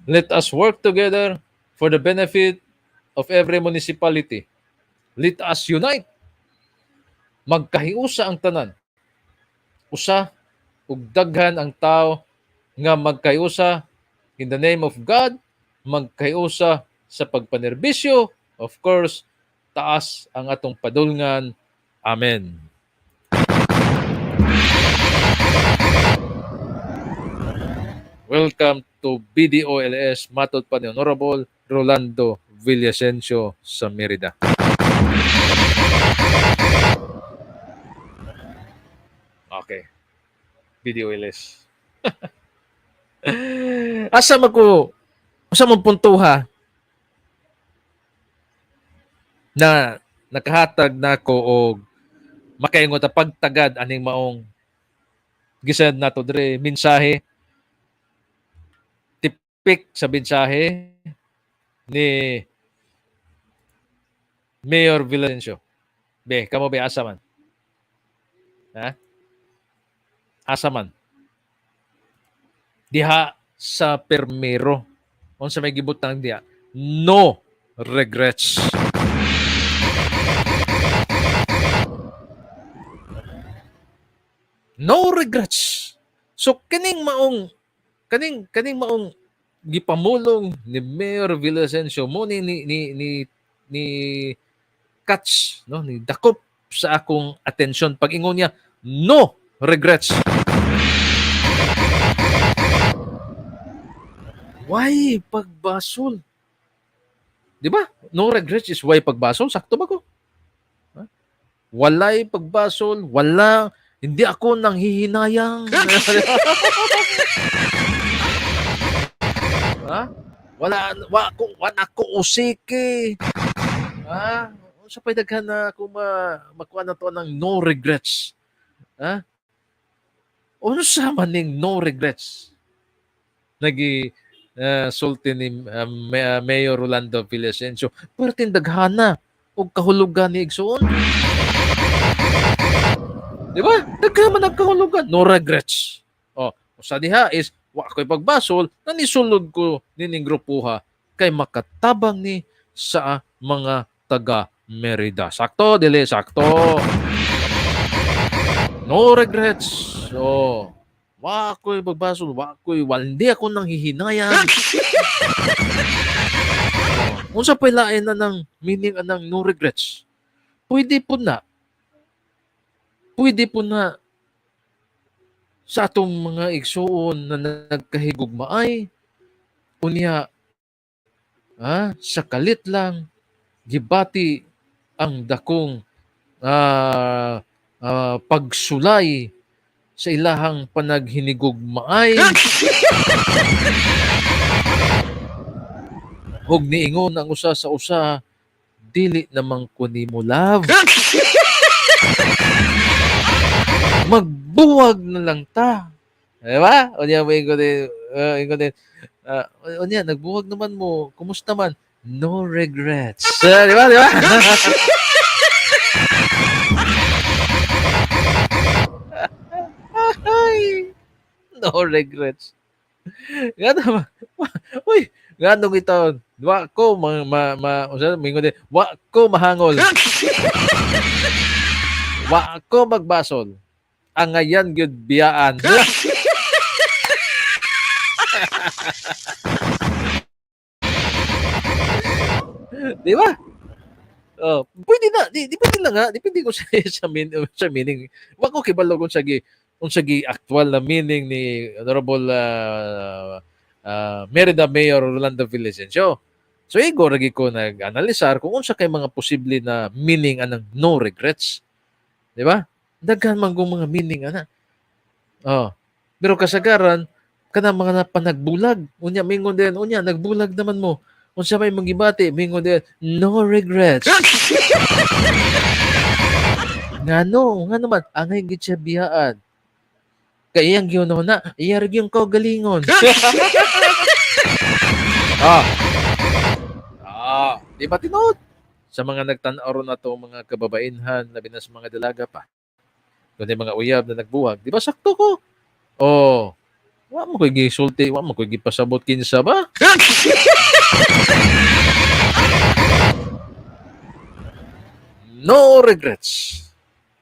Let us work together for the benefit of every municipality. Let us unite. Magkahiusa ang tanan. Usa ug daghan ang tao nga magkahiusa in the name of God, magkahiusa sa pagpanerbisyo, of course, taas ang atong padulngan. Amen. Welcome to BDOLS, matod pa ni Honorable Rolando Villasencio sa Merida. Okay. BDOLS. Asa man ko, asa man puntuha na nakahatag nako og makaingon ta pagtagad aning maong gisend nato dre mensahe, tipik sa mensahe ni Mayor Villasencio. Be, kamo be, asa man? Ha? Asa man? Diha sa permero. Unsa may gibutang diha? No regrets. No regrets. So kaning maong gipamulong ni Mayor Villasencio mo ni catch, no, ni dakop sa akong atensyon pag ingon niya no regrets. Why pagbasol? Di ba? No regrets is why pagbasol. Sakto ba ko? Ha? Walay pagbasol, wala, hindi ako nanghihinayang. Ha? Wala, wala ako usiki. Ha? Unsa pa'y daghan na kung makuha na to ng no regrets? Ha? Unsa man ning no regrets? Nagi sulti ni Mayor Rolando Villasencio, perting daghana og kahulugan ni igsuon. Di ba? Daghan man ang kahulugan. No regrets. O, usa diha is wa ko'y pagbasol, nanisulod ko nining grupuha kay makatabang ni sa mga taga Merida. Sakto, dili sakto. No regrets. So, wa ko'y pagbasol, wa ko'y, hindi ako nang hihinayang. Oh, unsa pa'y lain na ng meaning anang no regrets? Pwede po na. Pwede po na sa atong mga igsuon na nagkahigugmaay, unya, sa kalit lang, gibati ang dakong pagsulay sa ilahang panaghinigugmaay. Hug niingon ang usa sa usa, dili namang ko nimo love. Magbuwag na lang ta. Di ba? Unya mo ingon din, ingon din. Unya, nagbuwag naman mo. Kumusta man? No regrets. Di ba? Di ba? No regrets. Nga naman. Uy, nga nung itaon. Wa ko ma, ma, ma, unsa, mingon din, wa ko mahangol. Wa ko magbasol. Angayan gyud biyaan. Di ba? Oh, pwede na, di pwede lang ha. Depende ko sa meaning. Wa ko kibalo kung sa gi actual na meaning ni Honorable Merida Mayor Rolando Villasencio. So igo ragi ko nag-analisar kung unsa kay mga posible na meaning anang no regrets. Di ba? Daghan man kung mga meaning ana. Oh. Pero kasagaran kana mga napanagbulag, unya mingon din, unya nagbulag naman mo. Unsa may mangibati, mingon din, no regrets. Ngano, nga naman, angay gid siya biyaan. Kay iyang giunahon na, iya ra gyud kaugalingon. Di ba tinuod? Sa mga nagtan-aw ron na to, mga kababainhan, labi na sa mga dalaga pa. Kundi mga uyab na nagbuwag, di ba sakto ko? Oh, wa mo ko'y gisulti, wa mo ko'y gipasabot kinsa ba? No regrets.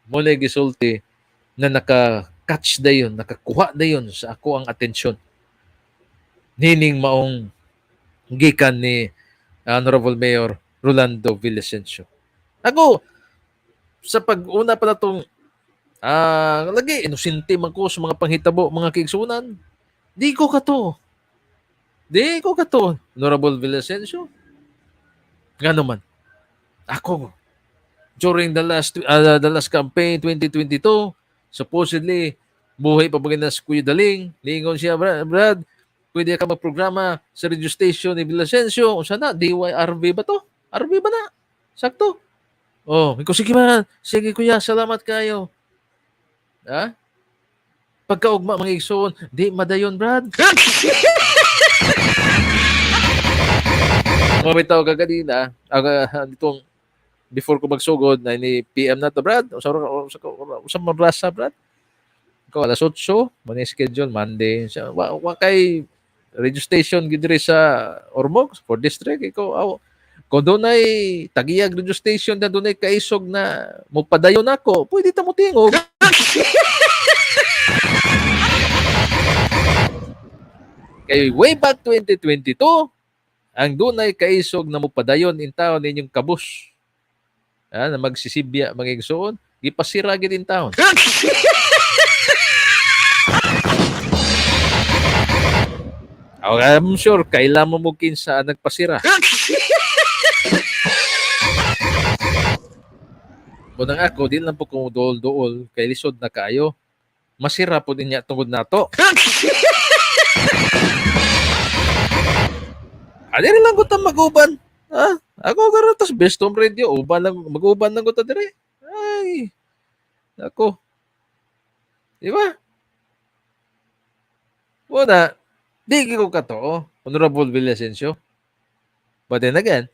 Mao na gisulti na naka-catch dayon, nakakuha dayon sa ako ang atensyon. Nining maong gikan ni Honorable Mayor Rolando Villasencio. Ako, sa pag-una pa na tong lagi, inosente man ko sa mga panghitabo, mga kaigsunan. Di ko kato. Di ko kato, Honorable Villasencio. Ngano man? Ako, during the last campaign 2022, supposedly, buhay pa ba na si Kuya Daling, lingon siya, "Brad, Brad, pwede ka magprograma sa radio station ni Villasencio." Unsa na? DYRV ba to? RV ba na? Sakto. Oh, ikaw, "Sige man. Sige kuya, salamat kayo." Ha? Pagkaugma, mga igsoon, di madayon, Brad. Mga bitaw ka kanina, ditong before ko magsugod na ni PM na to, Brad. Usa man rasa, Brad. Ikaw alas 8, mo ni schedule Monday. Siya, wa kay radio station gid diri sa Ormoc for district ikaw aw kung dunay tagiyag radio station na dunay kaisog na mopadayon ako, pwede ta mo tingog. Kay way back 2022, ang dunay kaisog na mopadayon in taon ninyong kabus. Ah, na magsisibya mga igsoon, gipasira gid in taon. Oh, I'm sure kaila mo mo kinsa ang nagpasira. Bunang ako, di lang po kung duol-duol, kay lisod na kaayo. Masira po din niya tungod nato. Ali rin lang ko ta mag-uban. Ha? Ako karon tas Best Home Radio, uban lang, mag-uban lang ko ta dire. Ay. Ako. Di ba? Una, di ko katoo, Honorable Villasencio. But then again,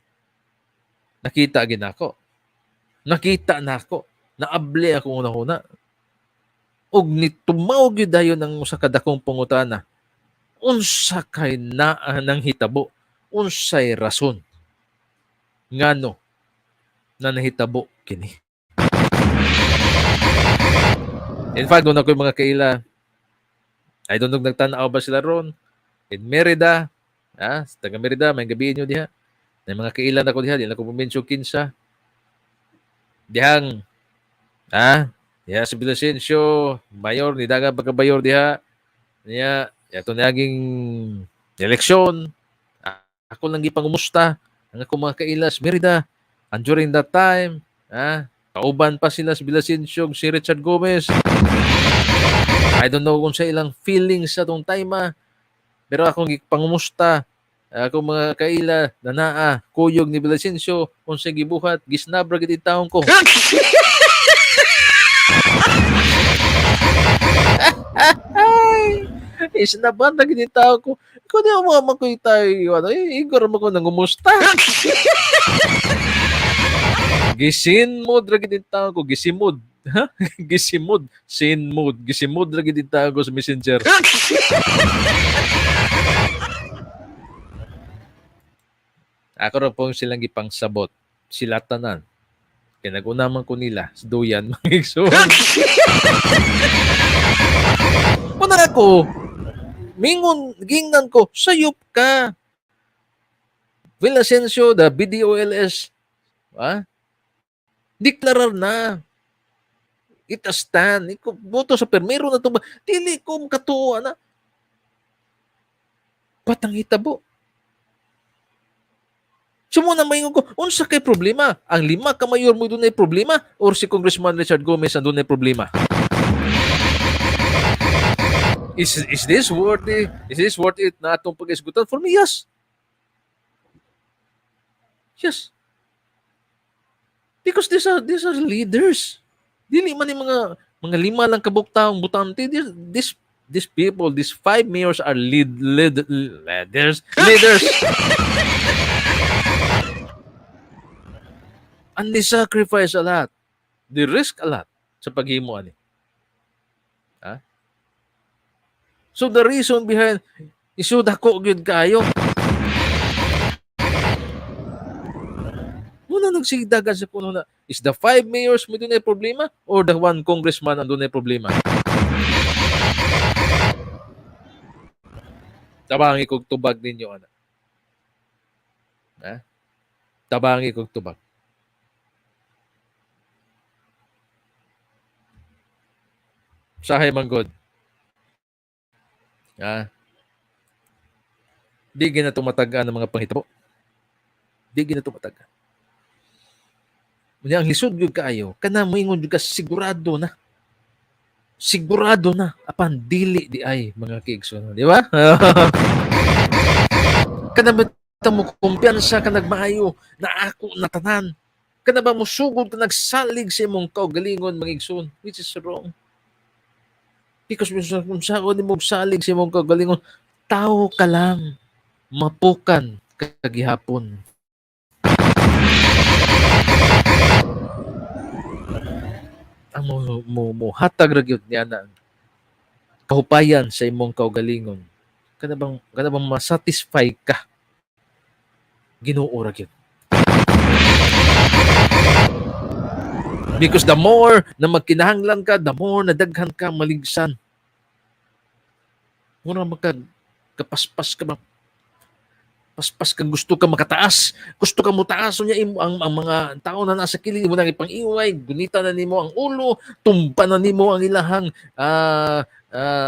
nakita gid nako. Nakita na ako. Naabli ako una-una. Og nitumawag gyud dayon ang usa ka dakong pangutana. Unsa kay naa nang hitabo? Unsay rason? Ngano na nahitabo kini? In fact, doon ako yung mga kaila. I don't know, nagtanaw ba sila ron? In Merida, taga Merida, may gabi nyo diha. May mga kaila na ko diha, di na ko puminsyo kinsa. Dihang, diha si Villasencio, mayor, ni daga pagka-mayor diha. Niya, yato naging eleksyon. Ako lang gipangumusta ang ako mga kailas Merida. And during that time, kauban pa sila si Villasencio, si Richard Gomez. I don't know kung sa ilang feelings sa tong time, ah. Pero akong gipangumusta ako mga kaila na naa kuyog ni Villasencio, unsay gibuhat, gisnabra gid taon ko. Ay, isnaban na gid taon ko. Ikaw di mo man ko tayo ano, igor mo ko nangumusta. Gisin mo ra gid taon ko, gisimod. Ha? Gisimod, sin mood, gisimod ra gid taon ko sa Messenger. Ako ra pong silang gipangsabot. Sila tanan. Kaya nag-una man ko nila, sa duyan, mga igsoon. Una ako, mingon, gingnan ko, sayop ka. Villasencio, the BDOLS, ha? Deklarar na. It a stand. Iko, boto sa permero na ito ba? Dili ko makatuwa na. Batang hitabo. Sumuna maingon ko, unsa kay problema? Ang lima ka mayor mo dunay problema or si Congressman Richard Gomez ang dunay problema? Is this worth it? Is this worth it na atong pag-isgutan? For me, yes. Yes. Because these are leaders. Dili man yung mga lima lang kabuk taong butante. These people, these five mayors are leaders, leaders. And they sacrifice a lot. They risk a lot sa paghimo ani. Ha? So the reason behind isu dako gyud kayo. Muna nag Sige dagan sa kuno na is the five mayors mo dunay problema or the one congressman ang dunay problema? Tabangi kog tubag ninyo ana. Ha? Tabangi kog tubag. Sahay man god. Ha? Di gina tumatagaan ang mga panghitabo. Di gina tumatagaan. Unya ang lisod gyud kaayo, kana moingon gyud ka sigurado na. Sigurado na apan dili di ay mga kaigsoon, di ba? Kana ba mo kumpiyansa ka nagmaayo na ako na tanan? Kana ba musugod ka nagsalig sa imong kaugalingon, mga igsoon, which is wrong. Because kung saan nimo salig sa imong kaugalingon, tao ka lang, mapukan kagihapon. Ang mo hatag ra gyud niya na kahupayan sa imong kaugalingon. Kana bang masatisfy ka? Ginoo ra gyud. Because the more na magkinahanglan ka, the more na daghan ka maligsan. Mura magka kapaspas ka ba? Paspas ka, gusto ka makataas, gusto ka mutaas unya imo ang mga tao na nasa kilid mo nang ipang-iway, gunita na nimo ang ulo, tumba na nimo ang ilahang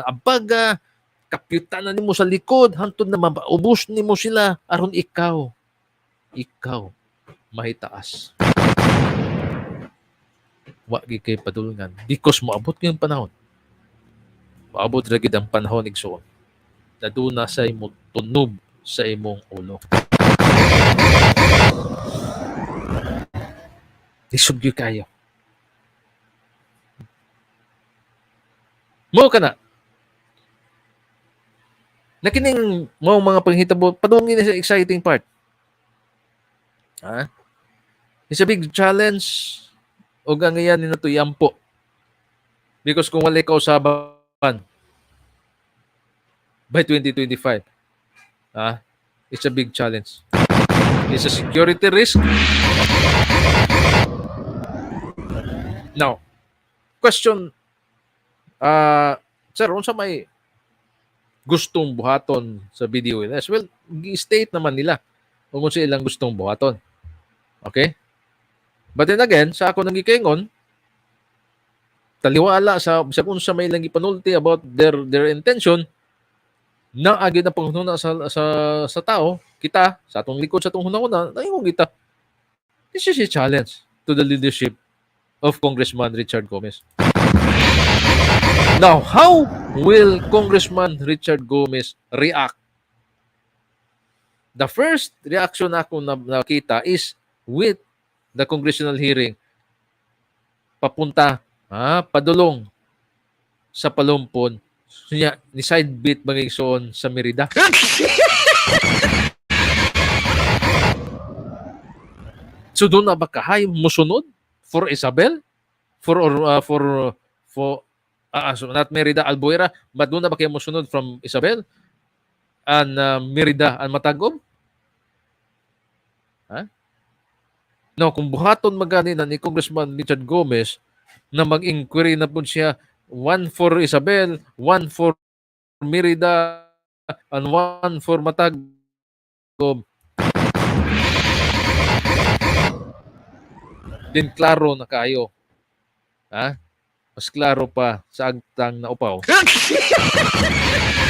abaga, kapyuta na nimo sa likod, hantod na maubos nimo sila aron ikaw mahitaas. Wa gyud kay padulngan because moabot gyud ang panahon. Moabot ra gyud ang panahon, igsoon, na duna say mo tunob sa imong ulo. Lisod gyud kayo. Mo kana. Na kining mao mga panghitabo, padungin na sa exciting part. Ha? It's a big challenge og ang iyan ni nato yampo. Because kung wala kausaban by 2025, ha? It's a big challenge. It's a security risk. Now, question, sir, unsa may gustong buhaton sa BDOLS? Well, gi-state naman nila kung unsa ilang gustong buhaton. Okay? But then again, sa ako nang gikaingon, taliwala sa unsa may ilang gipanulti about their intention, na agi na panghuna sa tao, kita sa atong likod, sa atong hunahuna, naingon kita, this is a challenge to the leadership of Congressman Richard Gomez. Now, how will Congressman Richard Gomez react? The first reaction ako na nakita is with the congressional hearing, papunta, padulong sa Palumpon, niya, ni side beat mga igsoon sa Merida. So doon na ba kahay musunod for Isabel? For or for so not Merida, Albuera, but doon na ba kayo musunod from Isabel and Merida and Matagom? Ha? No, kung buhaton magani na ni Congressman Richard Gomez na mag-inquiry na po siya, one for Isabel, one for Merida, and one for Matagom. Din klaro na kayo. Ha? Mas klaro pa sa agtang na upaw.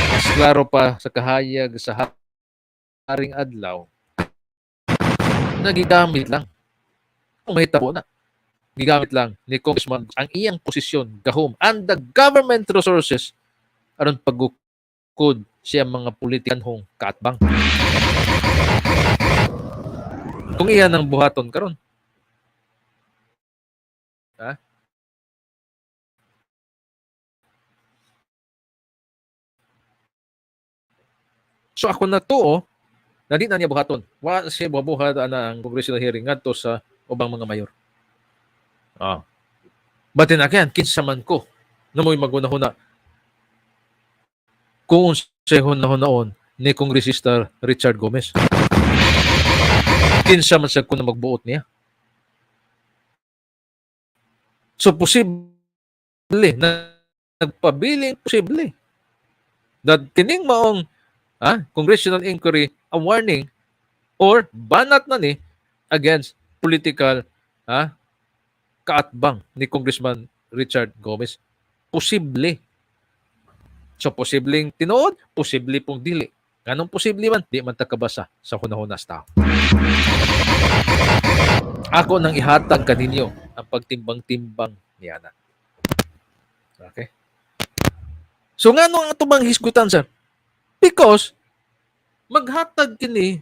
Mas klaro pa sa kahayag sa haring adlaw. Nagigamit lang. Kung mahitabo na. Gigamit lang ni Congressman ang iyang posisyon, gahom, and the government resources aron pagukod siya mga politikanhong kaatbang. Kung iyan ang buhaton karon. Ha? So ako na to, na di na niya buhaton. Wa siya buhat ana ang congressional hearing ngadto sa ubang mga mayor. But then again, kinsa man ko na mo'y magunahuna kung unsay hunahunahon ni Kongresista Richard Gomez. Kinsa man sa ko na magbuot niya. So posible na nagpabiling posible that kining maong congressional inquiry, a warning or banat na ni against political kaatbang ni Congressman Richard Gomez. Posible. So posibleng tinuod, posible pong dili. Ganong posible man, di man ta kabasa sa hunahuna sa tao. Ako nang ihatag kaninyo ang pagtimbang-timbang niana. Okay? So ngano ang ato bang hisgutan, sir? Because maghatag kini,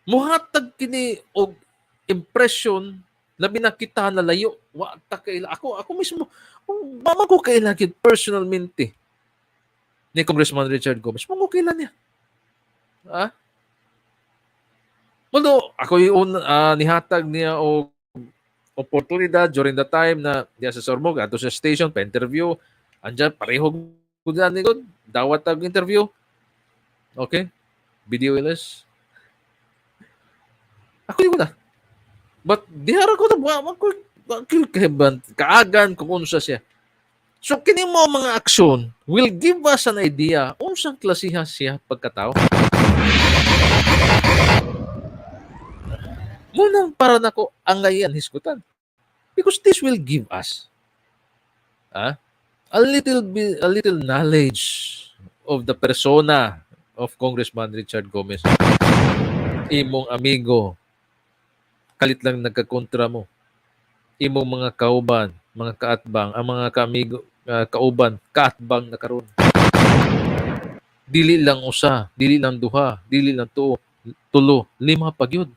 muhatag kini og impression, labi na kita na layo, wa ta kaila. Ako mismo, mama ko kaila gid personalmente ni Congressman Richard Gomez. Mo kaila niya. Ha? Although, ako yung nihatag niya og oportunidad during the time na diya sa Ormoc, ato sa station, pa-interview, andyan, pareho ko dyan, ni God, dawat tag interview. Okay? Video ilis. Ako yung na. But dihara ko na, wa ko, kaagan kung unsa siya. So, kini mo mga aksyon will give us an idea unsang klasiha siya pagkatao. Munang para nako angayan hisgutan. Because this will give us a little bit, a little knowledge of the persona of Congressman Richard Gomez. Imong amigo, kalit lang nagkakontra mo. Imong mga kauban, mga kaatbang, ang mga kaamigo, kauban, kaatbang na karon. Dili lang usa, dili lang duha, dili lang tuo, tulo, lima pa gyud.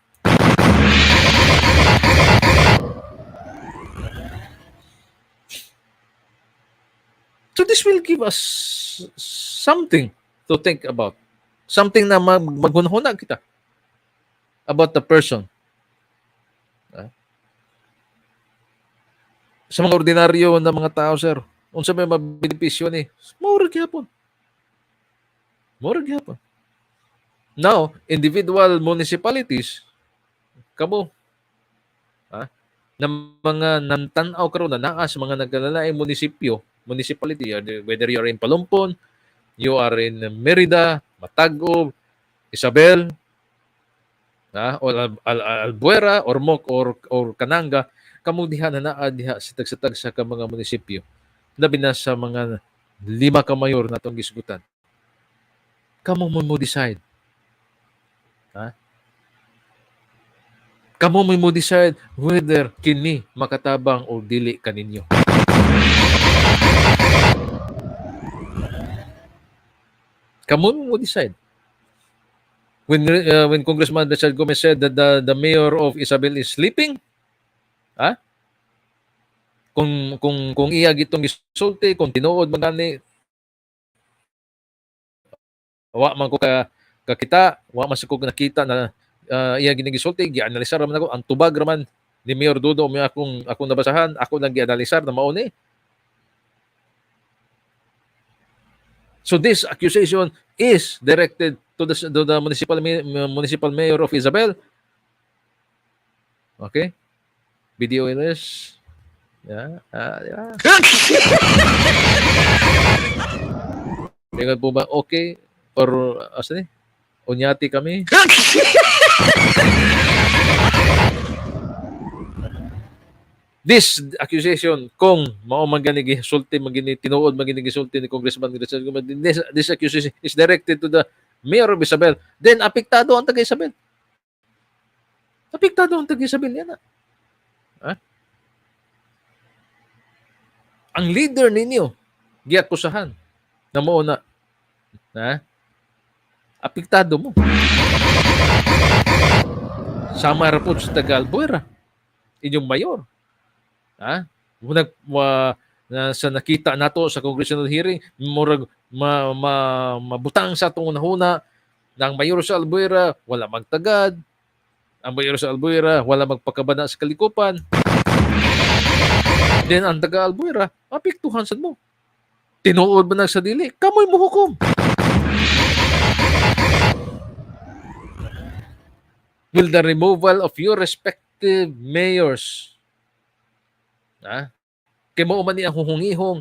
So this will give us something to think about. Something na maghunahuna kita about the person. Sa mga ordinaryo na mga tao, sir, unsa may mabenepisyo ni? Mao ra gyapon. Mao ra gyapon. Now, individual municipalities, kamo, na mga nantan-aw karon na naa sa mga nagkalalaing munisipyo, municipality, whether you are in Palumpon, you are in Merida, Matagob, Isabel, or Albuera, Ormoc, or Kananga, kamo diha na naa diha sa tagsa-tagsa ka mga munisipyo. Labi na sa mga 5 ka mayor na atong gisgutan. Kamo mo decide. Ha? Kamo mo decide whether kini makatabang o dili kaninyo. Kamo mo decide. When Congressman Richard Gomez said that the mayor of Isabel is sleeping, ha? Kung iya gitong gisulti, kung tinuod man gani, wa man ko kakita, wa man ko nakita na iya ginigisulti, gianalisar man ako, ang tubag raman ni Mayor Dudo may akong nabasahan, ako nang gianalisar na mao ni. So this accusation is directed to the municipal mayor of Isabel. Okay? Video is yeah, yeah. Tingnan po ba okay or asa ni? Unyati kami. This accusation, kung mao man gani gisulti, man gani tinuod man gani gisulti ni Congressman Richard Gomez, this accusation is directed to the mayor of Isabel, then apektado ang taga Isabel. Apektado ang taga Isabel yan. Ha? Ang leader ninyo giakusahan na mao na, ha? Apektado mo. Sama ra po sa taga Albuera, inyong mayor. Ha? Sa nakita nato sa congressional hearing, murag mabutang sa atong hunahuna na ang mayor sa Albuera wala magtagad, ang mayor sa Albuera wala magpakabana sa kalikupan. Then ang taga Albuera apektuhan sad mo. Tinuod ba na sa dili? Kamoy mohukom. Will the removal of your respected Active mayors. Ha? Kay mao man ni ang huhungihong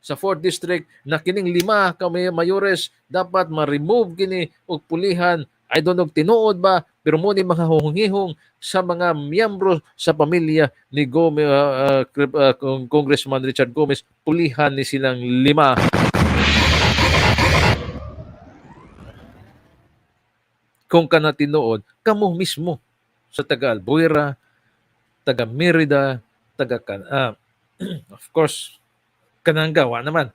sa 4th District na kining lima ka mayores dapat ma-remove kini og pulihan. I don't know tinuod ba, pero mo ni mga huhungihong sa mga miyembro sa pamilya ni Gomez, Congressman Richard Gomez, pulihan ni silang lima. Kung kana tinuod, kamo mismo sa taga Albuera, taga Merida, taga of course Kananga wa naman.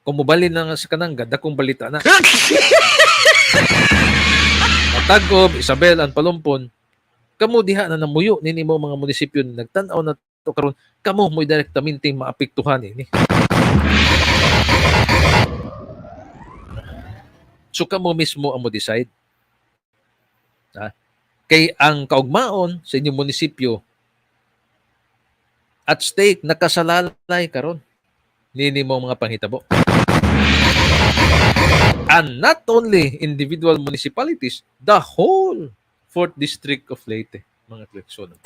Kung mobalin na nga sa Kananga, dakong balita na. Matag-ob, Isabel, ang Palumpon, kamo diha na namuyo nini mo mga munisipyo na nagtan-aw na to karon, kamo mo'y direktamente maapektuhan ini. So kamo mismo ang mo decide. Ha? Kay ang kaugmaon sa inyong munisipyo at stake, nakasalalay karon nini mo mga panghitabo. And not only individual municipalities, the whole 4th District of Leyte, mga kaigsuonan.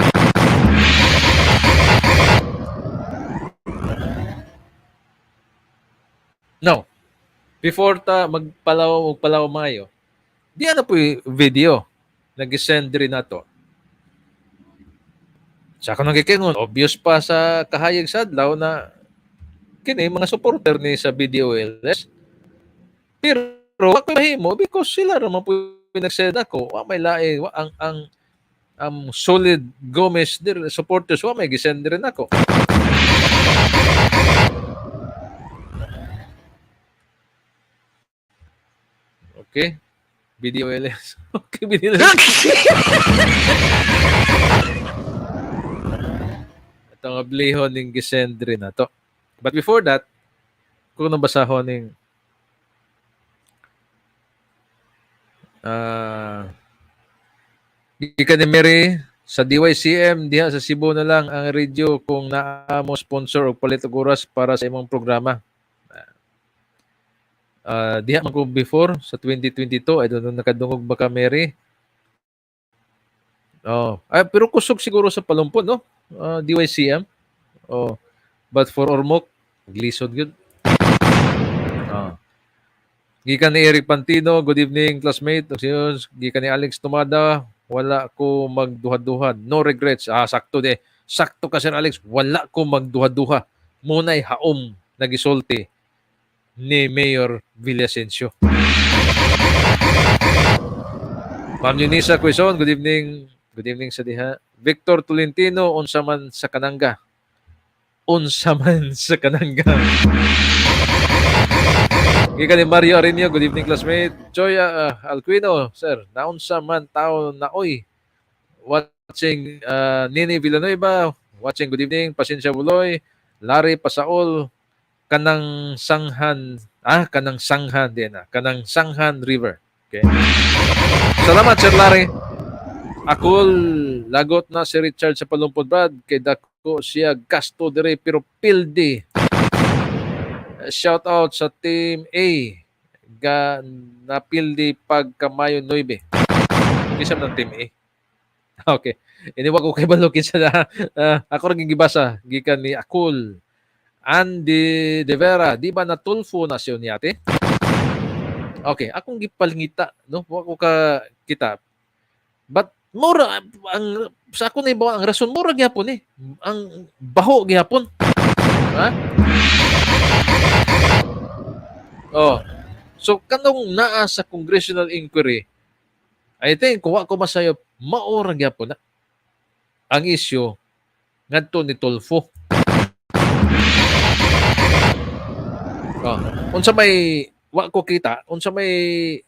Now, before ta magpalaw og palaw mayo, di na po video nag-send rin nato. Sa ako nagikingon, obvious pa sa kahayag sa adlaw na kini mga supporter ni sa BDOLS. Pero wa ko mahimo because sila ra man po nag-send ako. Wa may lain, wa ang solid Gomez dir supporters wa may gisend rin ako. Okay. BDOLS. Okay, BDOLS. Itong ablihon ning gisend rin na to. But before that, kung nabasahon ning gikan ni Mary sa DYCM diha sa Cebu na lang ang radio kung naa mo sponsor og palit og oras para sa imong programa. Diha man ko before sa 2022, I don't know nakadungog ba ka, Mary? Oh, ay, pero kusog siguro sa Palumpon, no? DYCM. Oh. But for Ormoc, glisod gyud. Oh. Gikan ni Eric Pantino, good evening, classmate. Gikan ni Alex Tumada, wala ko magduha-duha. No regrets. Ah, sakto de. Sakto ka, Sir Alex, wala ko magduha-duha. Munay haom nagisulti ni Mayor Villasencio. Ma'am Yunisa Quezon, good evening. Good evening sa diha. Victor Tolentino, unsa man sa Kananga. Unsa man sa Kananga. Gikan ni Mario Arenio, good evening, classmate. Joy Alquino, sir, naunsa man tao na oy. Watching Nini Villanueva, watching, good evening. Pasensya Buloy, Larry Pasaol, kanang Sanghan, kanang Sanghan din na, kanang Sanghan River. Okay. Salamat, Sir Larry. Akol, lagot na si Richard sa Palumpod, Brad, kay dako siya gasto dire pero pildi. Shout out sa Team A. Ga napildi pagkamayo 9. Kinsa man ang Team A? Okay. Iniwa ko kay balo kinsa na ako ra gibasa gikan ni Akul. Andy De Vera, di ba natulfo na siya ni ate? Okay, akong gipalngita, no? Wa ko ka kita. But mura ang sa ako na ibaw ang rason mura gyapon eh. Ang baho gyapon. Ha? Oh. So kanong naa sa congressional inquiry, I think kung wa ko masayop, mao ra gyapon na ang issue ngadto ni Tulfo. Oh, unsa may wa ko kita, unsa may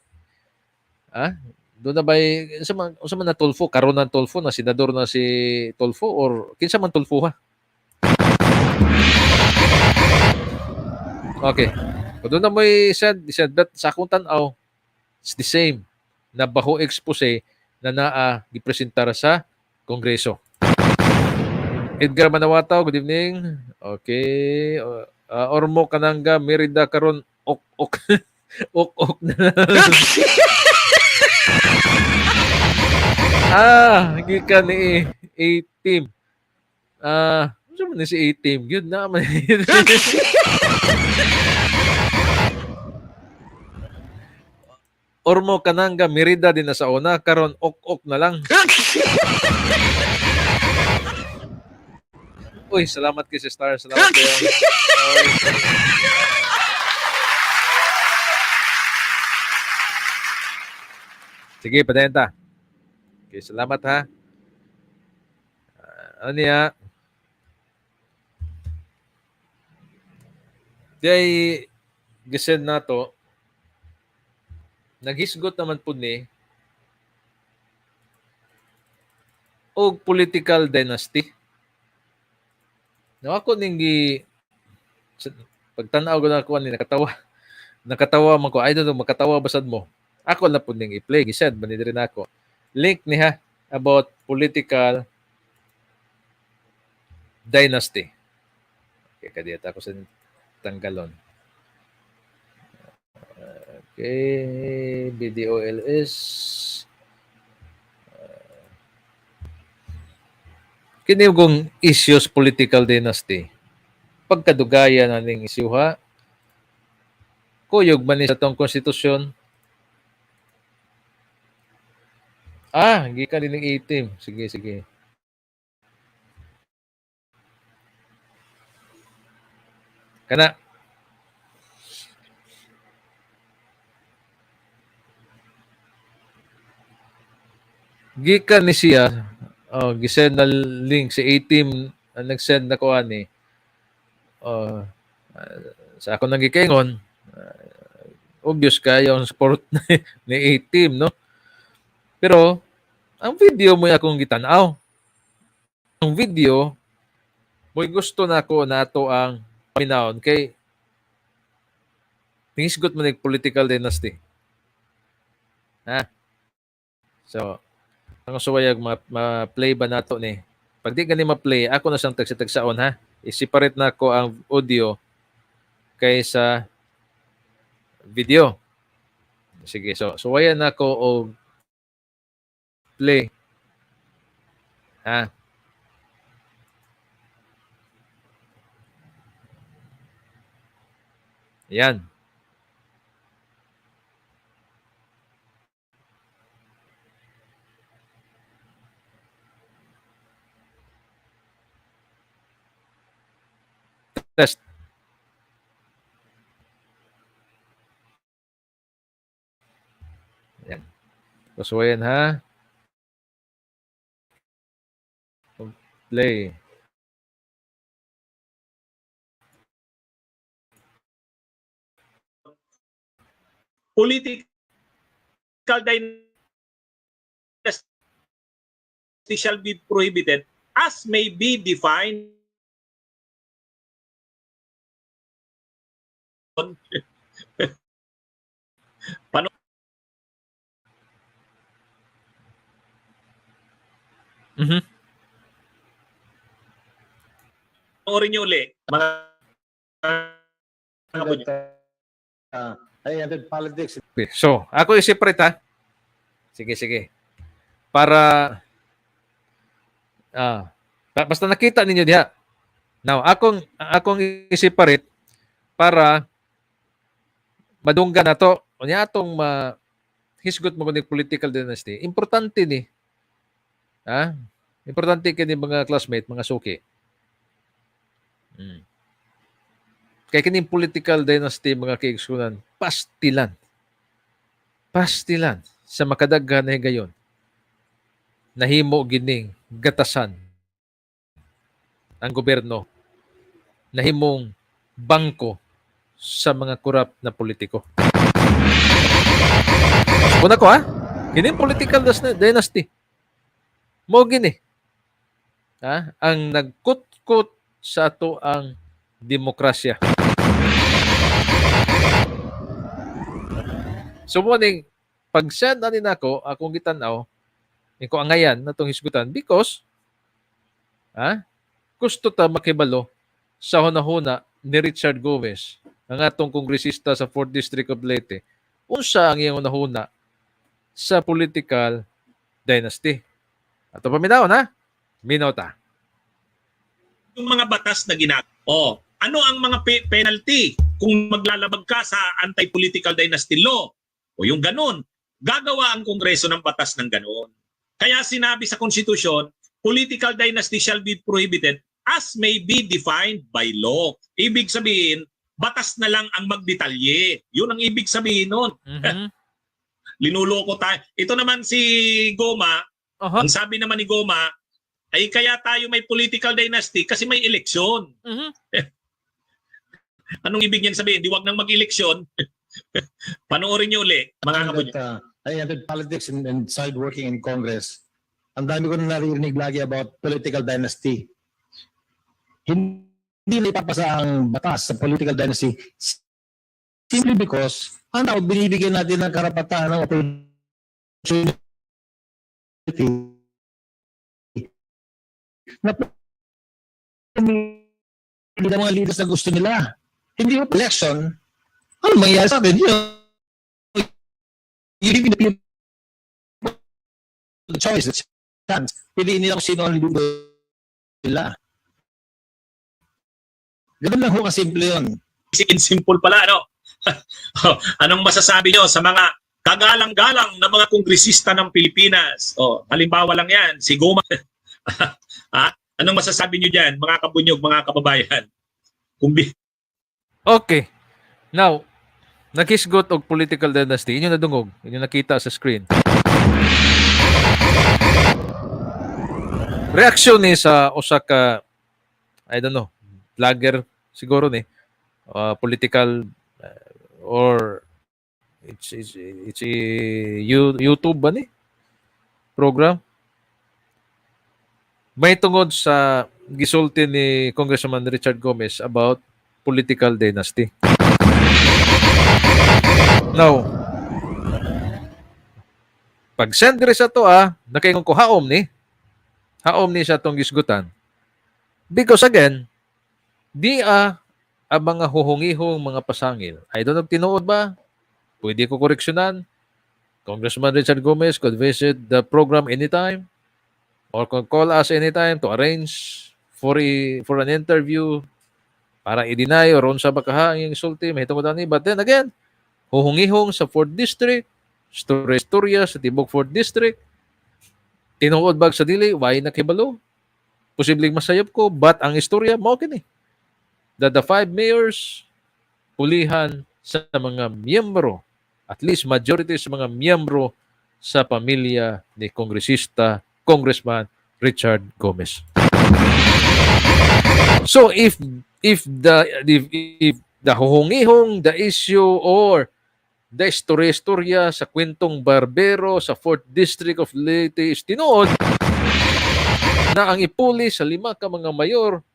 doon na bay unsa man na Tulfo karon na Tulfo na senador na si Tulfo or kinsa man Tulfo ha? Okay. Kung doon na mo'y send but sa akong tan-aw, it's the same na baho expose na naa gipresentar sa Kongreso. Edgar Manawataw, good evening. Okay. Ormo Kananga, Merida karon ok ok ok ok na. Gikan ni A-team. Unsa man ni si A-team? Gyud na man. Ormo Kananga Merida din na sa una karon ok-ok na lang. Uy, salamat kay si Star. Salamat kayo. Oy. Sige, padayon ta. Okay, salamat ha. Ano niya? Di ay gisend na to. Naghisgot naman po ni og political dynasty. No, ako ning gi pagtan-aw ko na ako ani nakatawa. Nakatawa man ko. I don't know, makatawa basad mo. Ako na po ning i-play. Gisend man ni diri nako. Link niya about political dynasty. Okay, kadiyat ako sa tanggalon. Okay, BDOLS. Kini kong issues political dynasty. Pagkadugaya na ning isyuha, kuyog man ni sa tong konstitusyon. Gikan din ning A-team. Sige, sige. Kana. Gikan ni siya, oh, gisend na link si A-team, ang nag-send na ko ani. Oh, sa ako nang gikaingon, obvious kayo ang support ni A-team, no? Pero ang video mo akong gitan-aw. Ang video mo'y gusto na ako nato ang paminawon kay tingisgot mo ni political dynasty. Ha? So, ang suwayag ma-play ba nato ni? Pag di gani ma-play, ako na siyang tagsa-tagsaon ha. I-separate na ako ang audio kaysa video. Sige, so suwayan na ako og play. Ha? Yan. Test. Yan. Pasuwayan ha. Play. Political dynasty shall be prohibited as may be defined Paano? Panoorin niyo uli, mga I entered politics. Okay. So, ako i-separate ha. Sige, sige. Para basta nakita ninyo diha. Now, akong i-separate para madunggan na to. Unya atong hisgot mo kuning political dynasty. Importante ni. Ha? Importante kini mga classmate, mga suki. Kay kining political dynasty mga kaigsunan, pastilan. Pastilan sa makadaghan na higayon. Nahimo gining gatasan ang gobyerno. Nahimong bangko sa mga korap na politiko. Una ko ha, kining political dynasty. Mo gini. Ha? Ang nagkutkot sa ato ang demokrasya. So mo ning pag-send ani nako akong gitan-aw ko angayan natong hisgutan because gusto ta makibalo sa hunahuna ni Richard Gomez, ang atong kongresista sa 4th District of Leyte, unsa ang iyang hunahuna sa political dynasty. Ato paminawon ha. Minaw ta. Yung mga batas na ginagawa. Oh, ano ang mga penalty kung maglalabag ka sa anti-political dynasty law? O yung ganun. Gagawa ang Kongreso ng batas ng ganun. Kaya sinabi sa konstitusyon, political dynasty shall be prohibited as may be defined by law. Ibig sabihin, batas na lang ang magdetalye. Yun ang ibig sabihin nun. Linuloko tayo. Ito naman si Goma, ang sabi naman ni Goma, ay kaya tayo may political dynasty kasi may eleksyon. Anong ibig niyan sabihin? Di wag nang mag-eleksyon. Panoorin niyo uli, mga kabunyog. That, I entered politics and started working in Congress. Ang dami ko na naririnig lagi about political dynasty. Hindi na ipapasa ang batas sa political dynasty simply because ang tao, binibigyan natin ng karapatan, ng opportunity na pumili ng mga leaders na gusto nila. Hindi yung election, ano mangyayari sa atin? You give the people the choice, the chance. Piliin nila kung sino ang leader nila. Ganun lang ho kasimple yun. Basic and simple pala, ano? Anong masasabi nyo sa mga kagalang-galang na mga kongresista ng Pilipinas? Oh, halimbawa lang yan, si Goma. Ha? Anong masasabi nyo dyan, mga kabunyog, mga kababayan? Okay. Now, naghisgot og political dynasty. Inyo nadungog. Inyo nakita sa screen. Reaksyon ni sa usa ka, I don't know, vlogger siguro ni political or it's a YouTube ba ni program may tungod sa gisulti ni Congressman Richard Gomez about political dynasty. Now, pag send diri sa to ah, nakaingon ko haom ni. Haom ni sa atong gisgutan. Because again, di ah ang mga huhungihong mga pasangil. I don't know if tinuod ba? Pwede ko koreksyonan. Congressman Richard Gomez could visit the program anytime or could call us anytime to arrange for an interview para i-deny or unsa ba kaha ang iyong sulti mahitungod ani. But then again, huhungihong sa 4th District, istorya sa tibok 4th District, tinuod bag sa dili, why nakibalo, posibleng masayop ko, but ang istorya mao kini that the five mayors pulihan sa mga miyembro, at least majority sa mga miyembro sa pamilya ni kongresista, Congressman Richard Gomez. So if the huhungihong, the issue or the istorya-istorya sa kwentong barbero sa 4th District of Leyte is tinuod na ang ipuli sa lima ka mga mayor,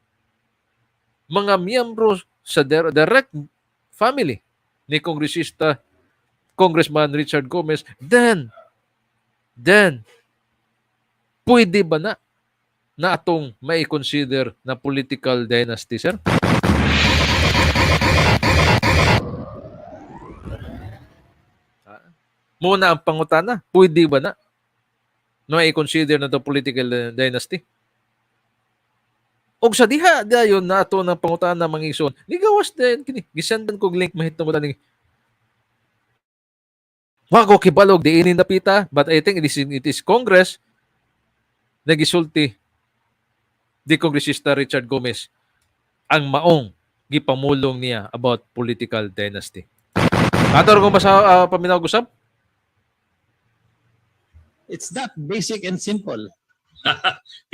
mga miyembro sa direct family ni kongresista, Congressman Richard Gomez, then pwede ba na na atong may consider na political dynasty, sir? Ah, muna ang pangutana, pwede ba na na i-consider na to political dynasty? Og sa diha dayon na ato ng pangutana, mga igsoon, nigawas din kini, gisendan kog link mahitungod ani. Wa ko kibalog diinin napita, but I think it is Congress nagisulti di Kongresista Richard Gomez ang maong gipamulong niya about political dynasty. Ato ko ba sa paminaw usab? It's that basic and simple.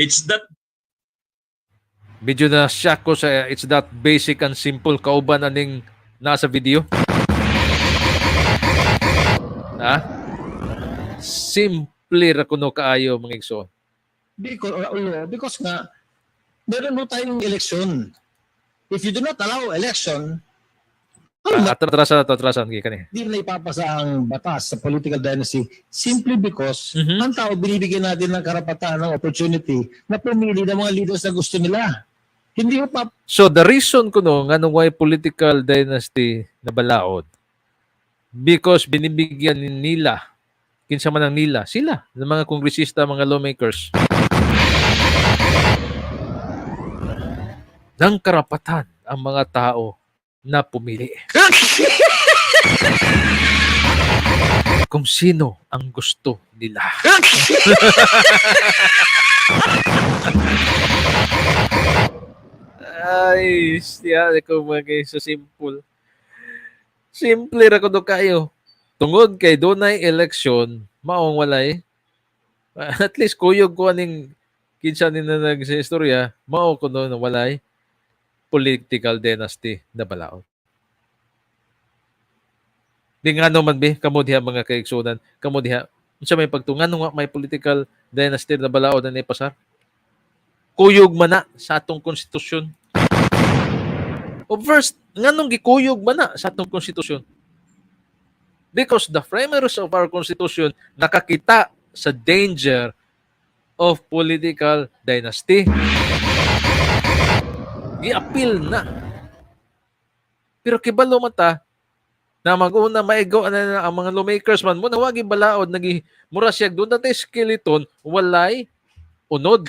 It's that Medyo na shock ko sa "It's that basic and simple" kauban aning nasa video. Ha? Simple ra kuno kaayo, mga igsoon. Because nga, meron mo tayong election. If you do not allow election, ano Atrasan na to, atrasan kani. hindi na ipapasa ang batas sa political dynasty simply because ang tao, binibigyan natin ng karapatan, ng opportunity na pumili ng mga leaders na gusto nila. Hindi mo pa So the reason kuno nganong why political dynasty na balaod, because binibigyan nila, kinsa man ang nila, sila ng mga kongresista, mga lawmakers, Ng karapatan ang mga tao na pumili kung sino ang gusto nila. Ay, siya ko mga sa simple. Simple ra kuno kayo. Tungod kay dunay eleksyon, maong walay. At least kuyog ko aning kinsa ni na nag sa istorya, mao kuno na walay political dynasty na balaod. Di nga man bi, kamo diha, mga kaigsunan, kamo diha, unsa may pagtungan nga may political dynasty na balaod na pasar? Kuyog man na sa atong konstitusyon. O first, nganong gikuyog man na sa atong konstitusyon? Because the framers of our constitution nakakita sa danger of political dynasty. Giapil na. Pero kibalo man ta na mag-una maigo na ang mga lawmakers man mo na wagi balaod nagi mura siya doon natay skeleton, walay unod.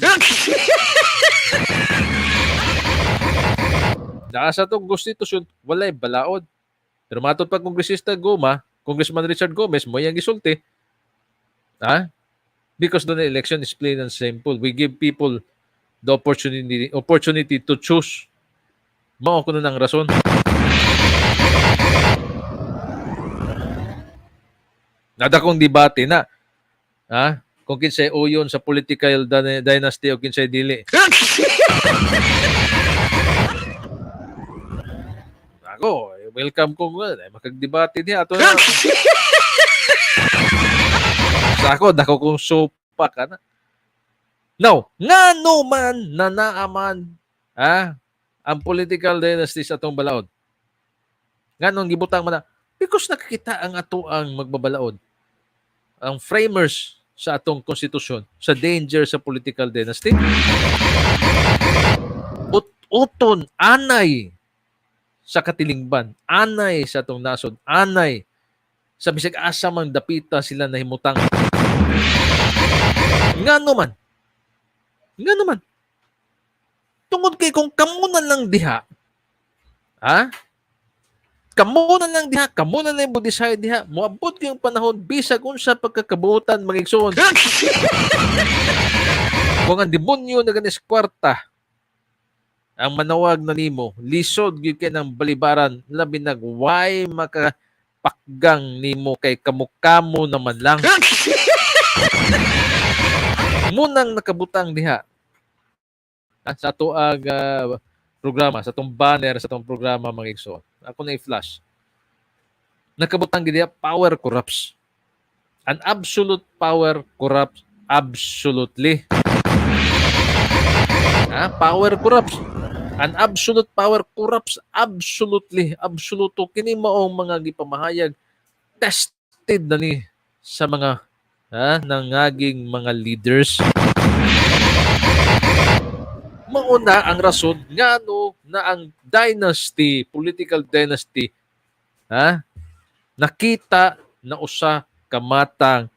Naa sa atong konstitusyon, walay balaod. Pero matod pa Kongresista Goma, Congressman Richard Gomez, mo yang gisulti. Ha? Because the election is plain and simple. We give people the opportunity to choose. Mao kuno ng rason. Nada kong debate na. Ha? Kung kinsay uyon sa political dynasty o kinsay dili. Ako, eh, welcome ko nga. Eh, makagdebate niya. Ato na. Sa ako, dako kong sopa ka na. Now, ngano man na naaman, ha, ang political dynasty sa atong balaod? Nganong gibutang man na? Because nakikita ang ato ang magbabalaod. Ang framers sa atong konstitusyon sa danger sa political dynasty. Ut-uton, anay sa katilingban, anay sa atong nasod, anay sa bisag asa mang dapita sila nahimutang. Ngano man? Ngano man? Tungod kay kung kamo na lang diha, ha? Kamo na lang diha, kamo na lang mo decide diha, moabot yung panahon bisag unsa pagkakabutan, mga igsoon. Kung ang demonyo na ganis kwarta ang manawag na nimo, lisod gyud kay ng balibaran, labi nag why makapakgang nimo kay kamukamo naman lang. Munang nakabutang diha sa ato ang programa, sa atong banner, sa atong programa, mga igsoon. Ako na i-flash. Nakabutang gid diha, "Power corrupts." An absolute power corrupts absolutely. Ha? Power corrupts. An absolute power corrupts absolutely. Absoluto kini maong mga gipamahayag, tested na ni sa mga, ha, nangaging mga leaders. Mauna ang rason ngano na ang dynasty, political dynasty, ha, nakita na usa ka matang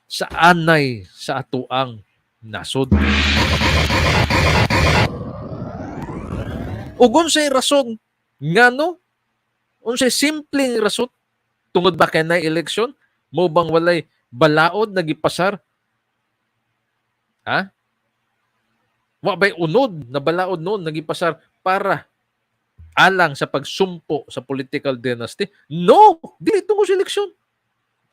sa anay sa atuang nasod. Ug unsay rason ngano? Unsay simpleng rason? Tungod ba kay na eleksyon? Mo bang walay balaod na gipasar? Ha? Wa bay unod na balaod noon nagipasar para alang sa pagsumpo sa political dynasty? No, dili tungod sa eleksyon.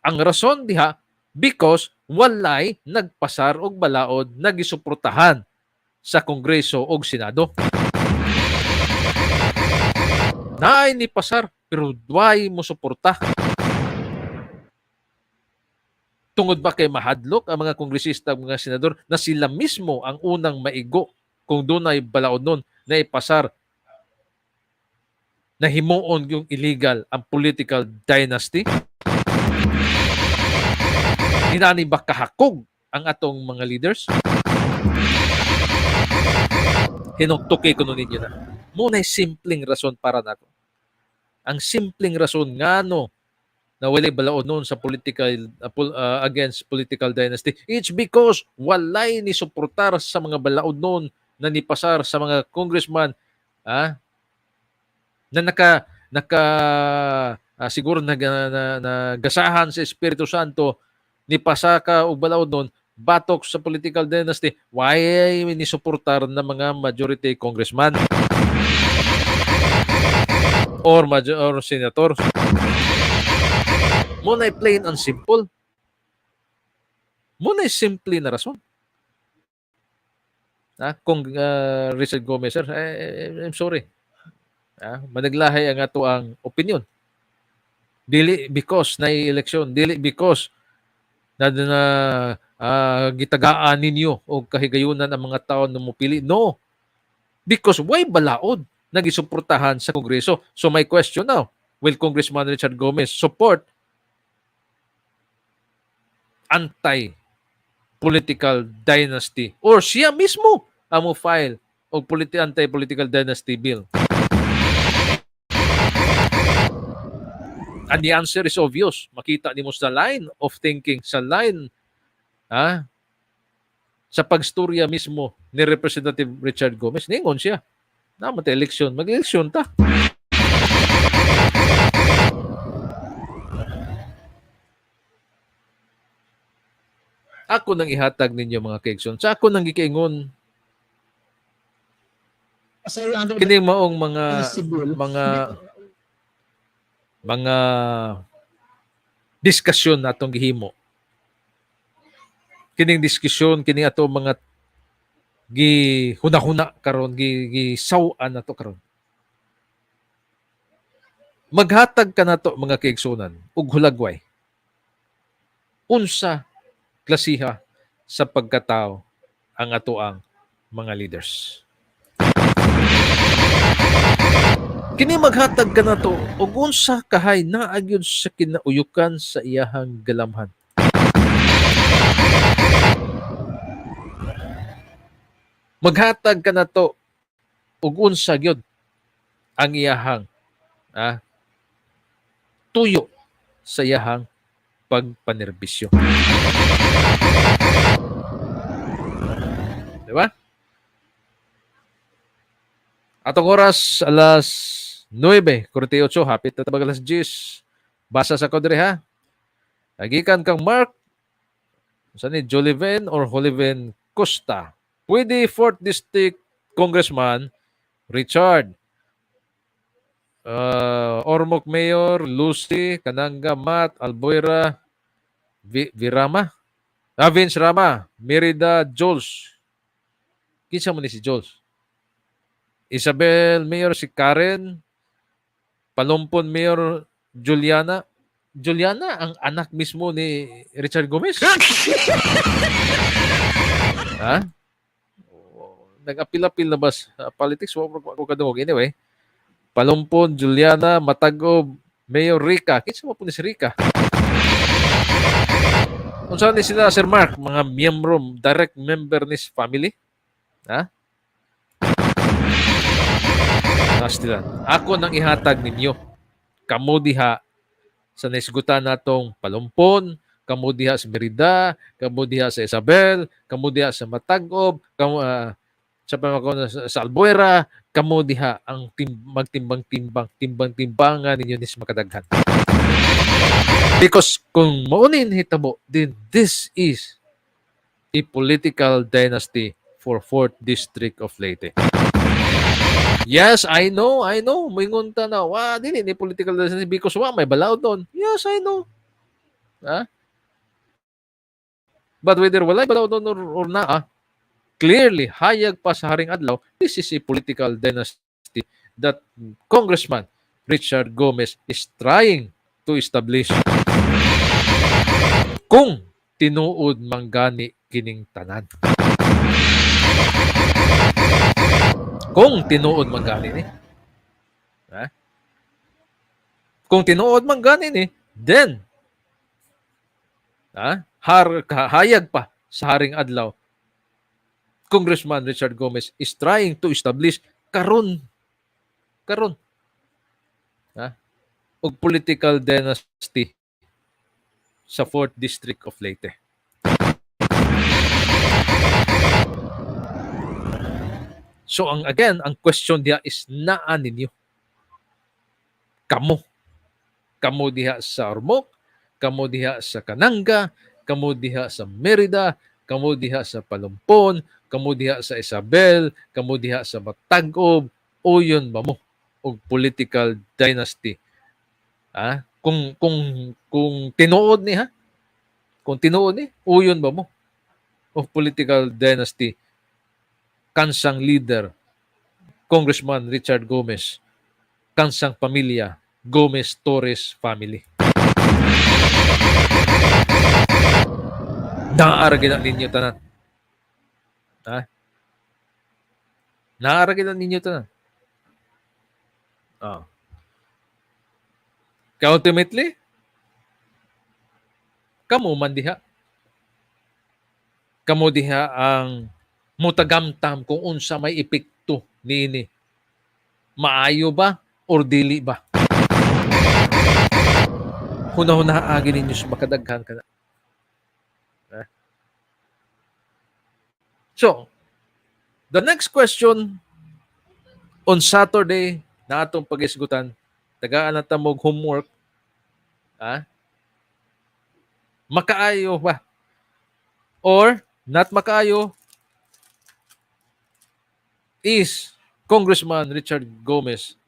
Ang rason diha, because walay nagpasar og balaod na gisuportahan sa Kongreso og Senado. Naay ni pasar pero duay mo suporta. Tungod ba kay mahadlok ang mga kongresista ug mga senador na sila mismo ang unang maigo kung dunay balaod nun na ipasar na himuon yung illegal ang political dynasty? Inani ba kahakog ang atong mga leaders? Hinuktuki ko ninyo na. Muna'y simpleng rason para nako. Ang simpleng rason ngano Na walay balaod noon sa political against political dynasty. It's because walay ni suportar sa mga balaod noon na nipasar sa mga congressman na naka naka siguro na nagasahan sa Espiritu Santo, ni pasaka og balaod noon batok sa political dynasty, why ni suportar ng mga majority congressman or senator. Mao na plain and simple. Mao na simple na rason. Kung Richard Gomez, sir, eh, I'm sorry. Managlahi ang ato ang opinion. Dili because na eleksyon, dili because na gitagaan ninyo o kahigayunan ang mga tao na mupili. No. Because why balaod nagisuportahan sa Kongreso? So my question now, will Congressman Richard Gomez support anti-political dynasty or siya mismo ang mo file og anti-political dynasty bill? And the answer is obvious. Makita nimo sa line of thinking, sa line sa pagstorya mismo ni Representative Richard Gomez. Ningon siya. Naa man eleksyon, mag-eleksyon ta. Ako nang ihatag ninyo, mga kaigsoon. Sa ako nang gikaingon Kasi under kini maong mga the bill, mga diskusyon natong gihimo. Kining diskusyon, kini ato mga gihuna-huna karon, gisaw-an nato karon. Maghatag ka nato, mga kaigsunan, og hulagway. Unsa klasiha sa pagkatao ang atoang mga leaders. Kini maghatag ka nato og unsa kahay naa gyud sa kinauyukan sa iyahang galamhan. Maghatag ka nato og unsa gyud ang iyahang tuyo sa iyahang pagpanerbisyo. Di ba? Atong oras, alas 9:48, hapit na tabag alas 10. Basa sa ko diri ha. Agikan kang Mark, sa ni Joliven or Joliven Costa. Pwede 4th District Congressman Richard. Ormoc Mayor Lucy, Kananga Matt, Alboira, Virama, Vince Rama, Merida Jules. Kinsa man ni si Jules? Isabel Mayor si Karen, Palumpon Mayor Juliana. Juliana ang anak mismo ni Richard Gomez. Ha? Nag-apil-apil na ba sa politics? Wa ko kadungog. Anyway, Palumpon, Juliana, Matagob, Mayor Rica. Kinsa man po ni si Rica? Unsa ni sila, Sir Mark? Mga miyembro, direct member ni family? Ha? Nastilan. Ako nang ihatag ninyo. Kamo diha sa naisgutan natong Palumpon, kamo diha sa Merida, kamo diha sa Isabel, kamo diha sa Matagob, kamo sa pamako sa Albuera, kamo diha ang magtimbang-timbang, timbang-timbangan ninyo nis makadaghan. Because kung maunin hitabo, then this is a political dynasty for 4th District of Leyte. Yes, I know, I know. Moingon ta na, wa, dili ni political dynasty because wa may balaod doon. Yes, I know. Ha? But whether walay balaod doon or naa, clearly, hayag pa sa haring adlaw, this is a political dynasty that Congressman Richard Gomez is trying to establish. Kung tinuod manggani kining tanan. Kung tinuod man gani ni. Ha? Kung tinuod man gani ni, then ha? Hayag pa sa haring adlaw, Congressman Richard Gomez is trying to establish karon karon, ha, og political dynasty sa 4th District of Leyte. So ang again, ang question diha is naa ninyo. Kamo. Kamo diha sa Ormoc, kamo diha sa Kananga, kamo diha sa Merida, kamo diha sa Palumpon, kamo diha sa Isabel, kamo diha sa Matag-ob, uyon ba mo og political dynasty? Ah, kung tinuod ni ha? Kung tinuod ni, uyon ba mo og political dynasty kansang leader Congressman Richard Gomez, kansang pamilya Gomez Torres family? Naa ra gid ninyo tanan. Ha? Naa ra gid ninyo tanan. Ah. Kaya ultimately, kamo man diha. Kamo diha ang mutagamtam kung unsa may epekto niini. Maayo ba or dili ba? Huna-huna agi ninyo sa makadaghan ka na. Ha? So, the next question on Saturday na atong pagisgutan, tagaan na ta mo homework. Ha? Makaayo ba? Or not makaayo is Congressman Richard Gomez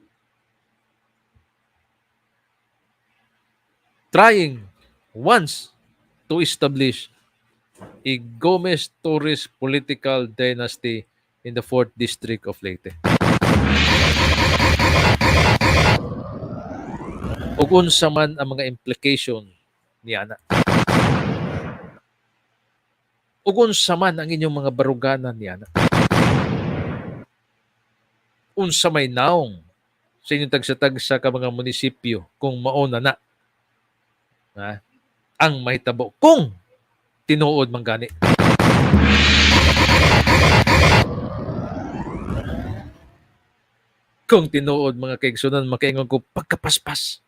trying once to establish a Gomez Torres political dynasty in the 4th District of Leyte? Ug unsa man ang mga implication niana? Ug unsa man ang inyong mga baruganan niana? Unsa may naong sa inyong tagsa-tagsa ka mga munisipyo kung mao na na, ha, ang mahitabo kung tinuod man gani? Kung tinuod, mga kaigsunan, makaingon ko pagkapaspas.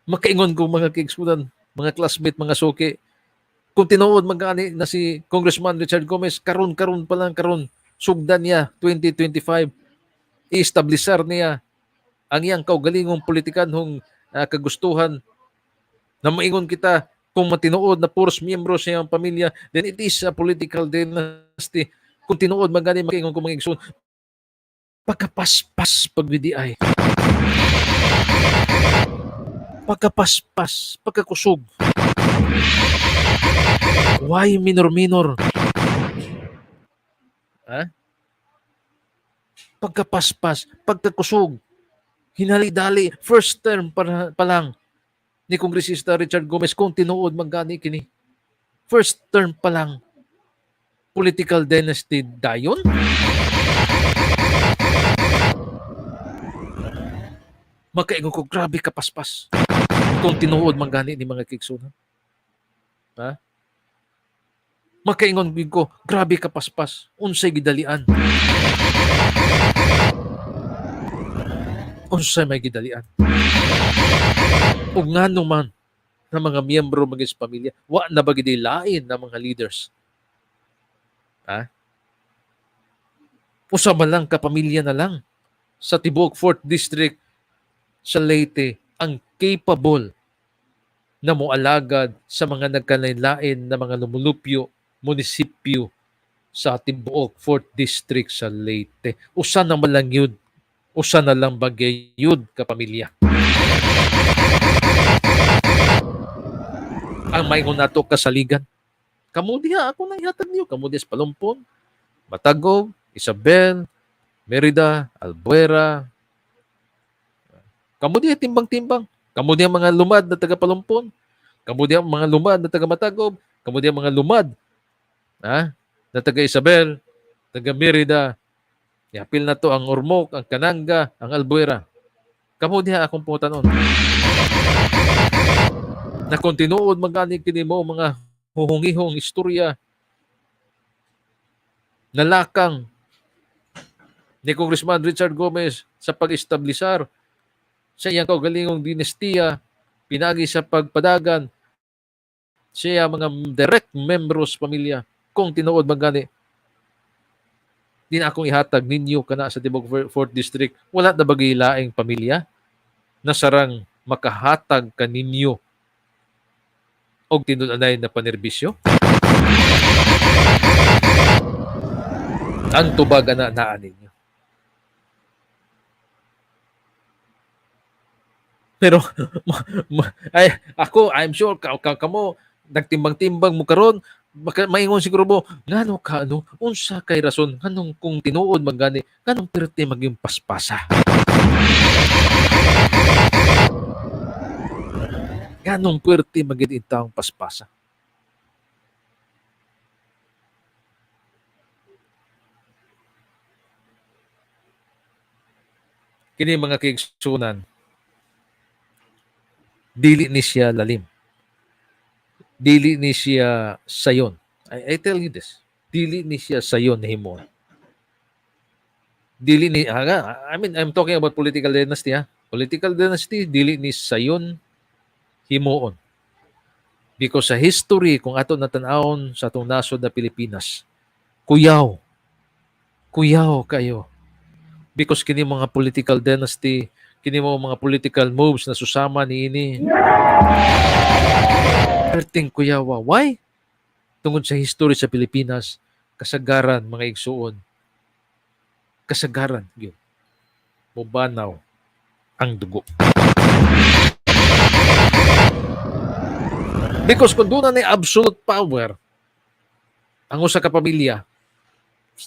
Makaingon ko, mga kaigsunan, mga classmate, mga suki, kung tinuod man gani na si Congressman Richard Gomez karon-karon pa lang, karon sugdan niya 2025, i-establisar niya ang iyang kaugalingong politikanhong kagustuhan na maingon kita kung matinuod na puros miyembro sa iyang pamilya, then it is a political dynasty. Kung tinuod man gani, makaingon ko, mga igsoon, pagkapaspas pag-BDI. Pagkapaspas, pagkakusog. Why minor-minor? Ha? Pagkapaspas, pagkakusog, hinali-dali, first term pa lang ni Kongresista Richard Gomez, kung tinuod man gani kini. First term pa lang, political dynasty dayon? Makaingon ko, grabe kapaspas. Kung tinuod man gani ni mga kigsunan. Ha? Makaingon ko, grabe kapaspas. Unsay gidalian? Unsay may gidalian? Ug ngano man na mga miyembro magis pamilya, wa na ba gid lain na mga leaders? Ha? Usa man lang kapamilya na lang sa tibuok 4th District sa Leyte ang capable na moalagad sa mga nagkalain-lain na mga lumulupyo, munisipyo sa tibuok 4th District sa Leyte. Usa na man lang yun. Usa na lang bagay yun kapamilya. Ang maingon nato kasaligan. Kamo diha, ako nang ihatag niyo. Kamo diha sa Palumpon, Matagom, Isabel, Merida, Albuera. Kamo diha timbang-timbang. Kamo diha mga lumad na taga Palumpon. Kamo diha mga lumad na taga Matagob. Kamo diha mga lumad, ha, na taga Isabel, taga Merida. Iapil na to ang Ormoc, ang Kananga, ang Albuera. Kamo diha akong pangutanon. Na kung tinuod man gani kini mo mga huhungihong istorya nalakang ni Congressman Richard Gomez sa pag-establisar sa iyang kaugalingong dinastiya Pinaagi sa pagpadagan siya mga direct membros pamilya. Kung tinuod man gani, di na akong ihatag ninyo kana sa tibok 4th District, wala na bagay laing pamilya na sarang makahatag kaninyo og tinud-anay na panerbisyo? Ang tubag ana naa ninyo. Pero ay ako, I'm sure ka, ka kamo nagtimbang-timbang mo karon, maingon siguro mo ngano ka ano, unsa kay rason nganong kung tinuod man gani nganong perti magyung paspasa, nganong perti magid intawong paspasa. Kini, mga kaigsunan, dili ni siya lalim, dili ni siya sayon. I tell you this, dili ni siya sayon himon, dili ni aga. I mean, I'm talking about political dynasty, ha. Political dynasty, dili ni sayon himuon because sa history, kung ato natan-awon sa atong nasod na Pilipinas, kuyaw kuyaw kayo because kini mga political dynasty, kini mo mga political moves na susama niini, perting kuyawa. Why? Tungod sa history sa Pilipinas, kasagaran, mga igsuon, kasagaran gyud mubanaw ang dugo. Because kung doon na ni absolute power ang usa ka pamilya,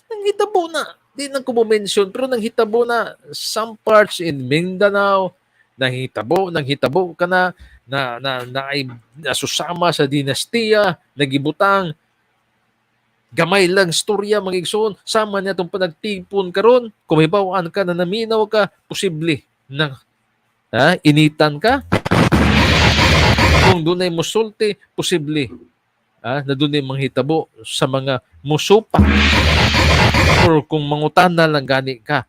nanghitabo na, di nang ko mention, pero nanghitabo na some parts in Mindanao, nanghitabo ka na na na, na ay nasusama sa dinastiya, nagibutang gamay lang storya, mga igsoon, sama niya itong panagtipon karon. Kung mahibaw-an ka na naminaw ka, posible na ha, initan ka. Kung dunay musulti, posible na dunay manghitabo sa mga musupa or kung mangutana lang gani ka,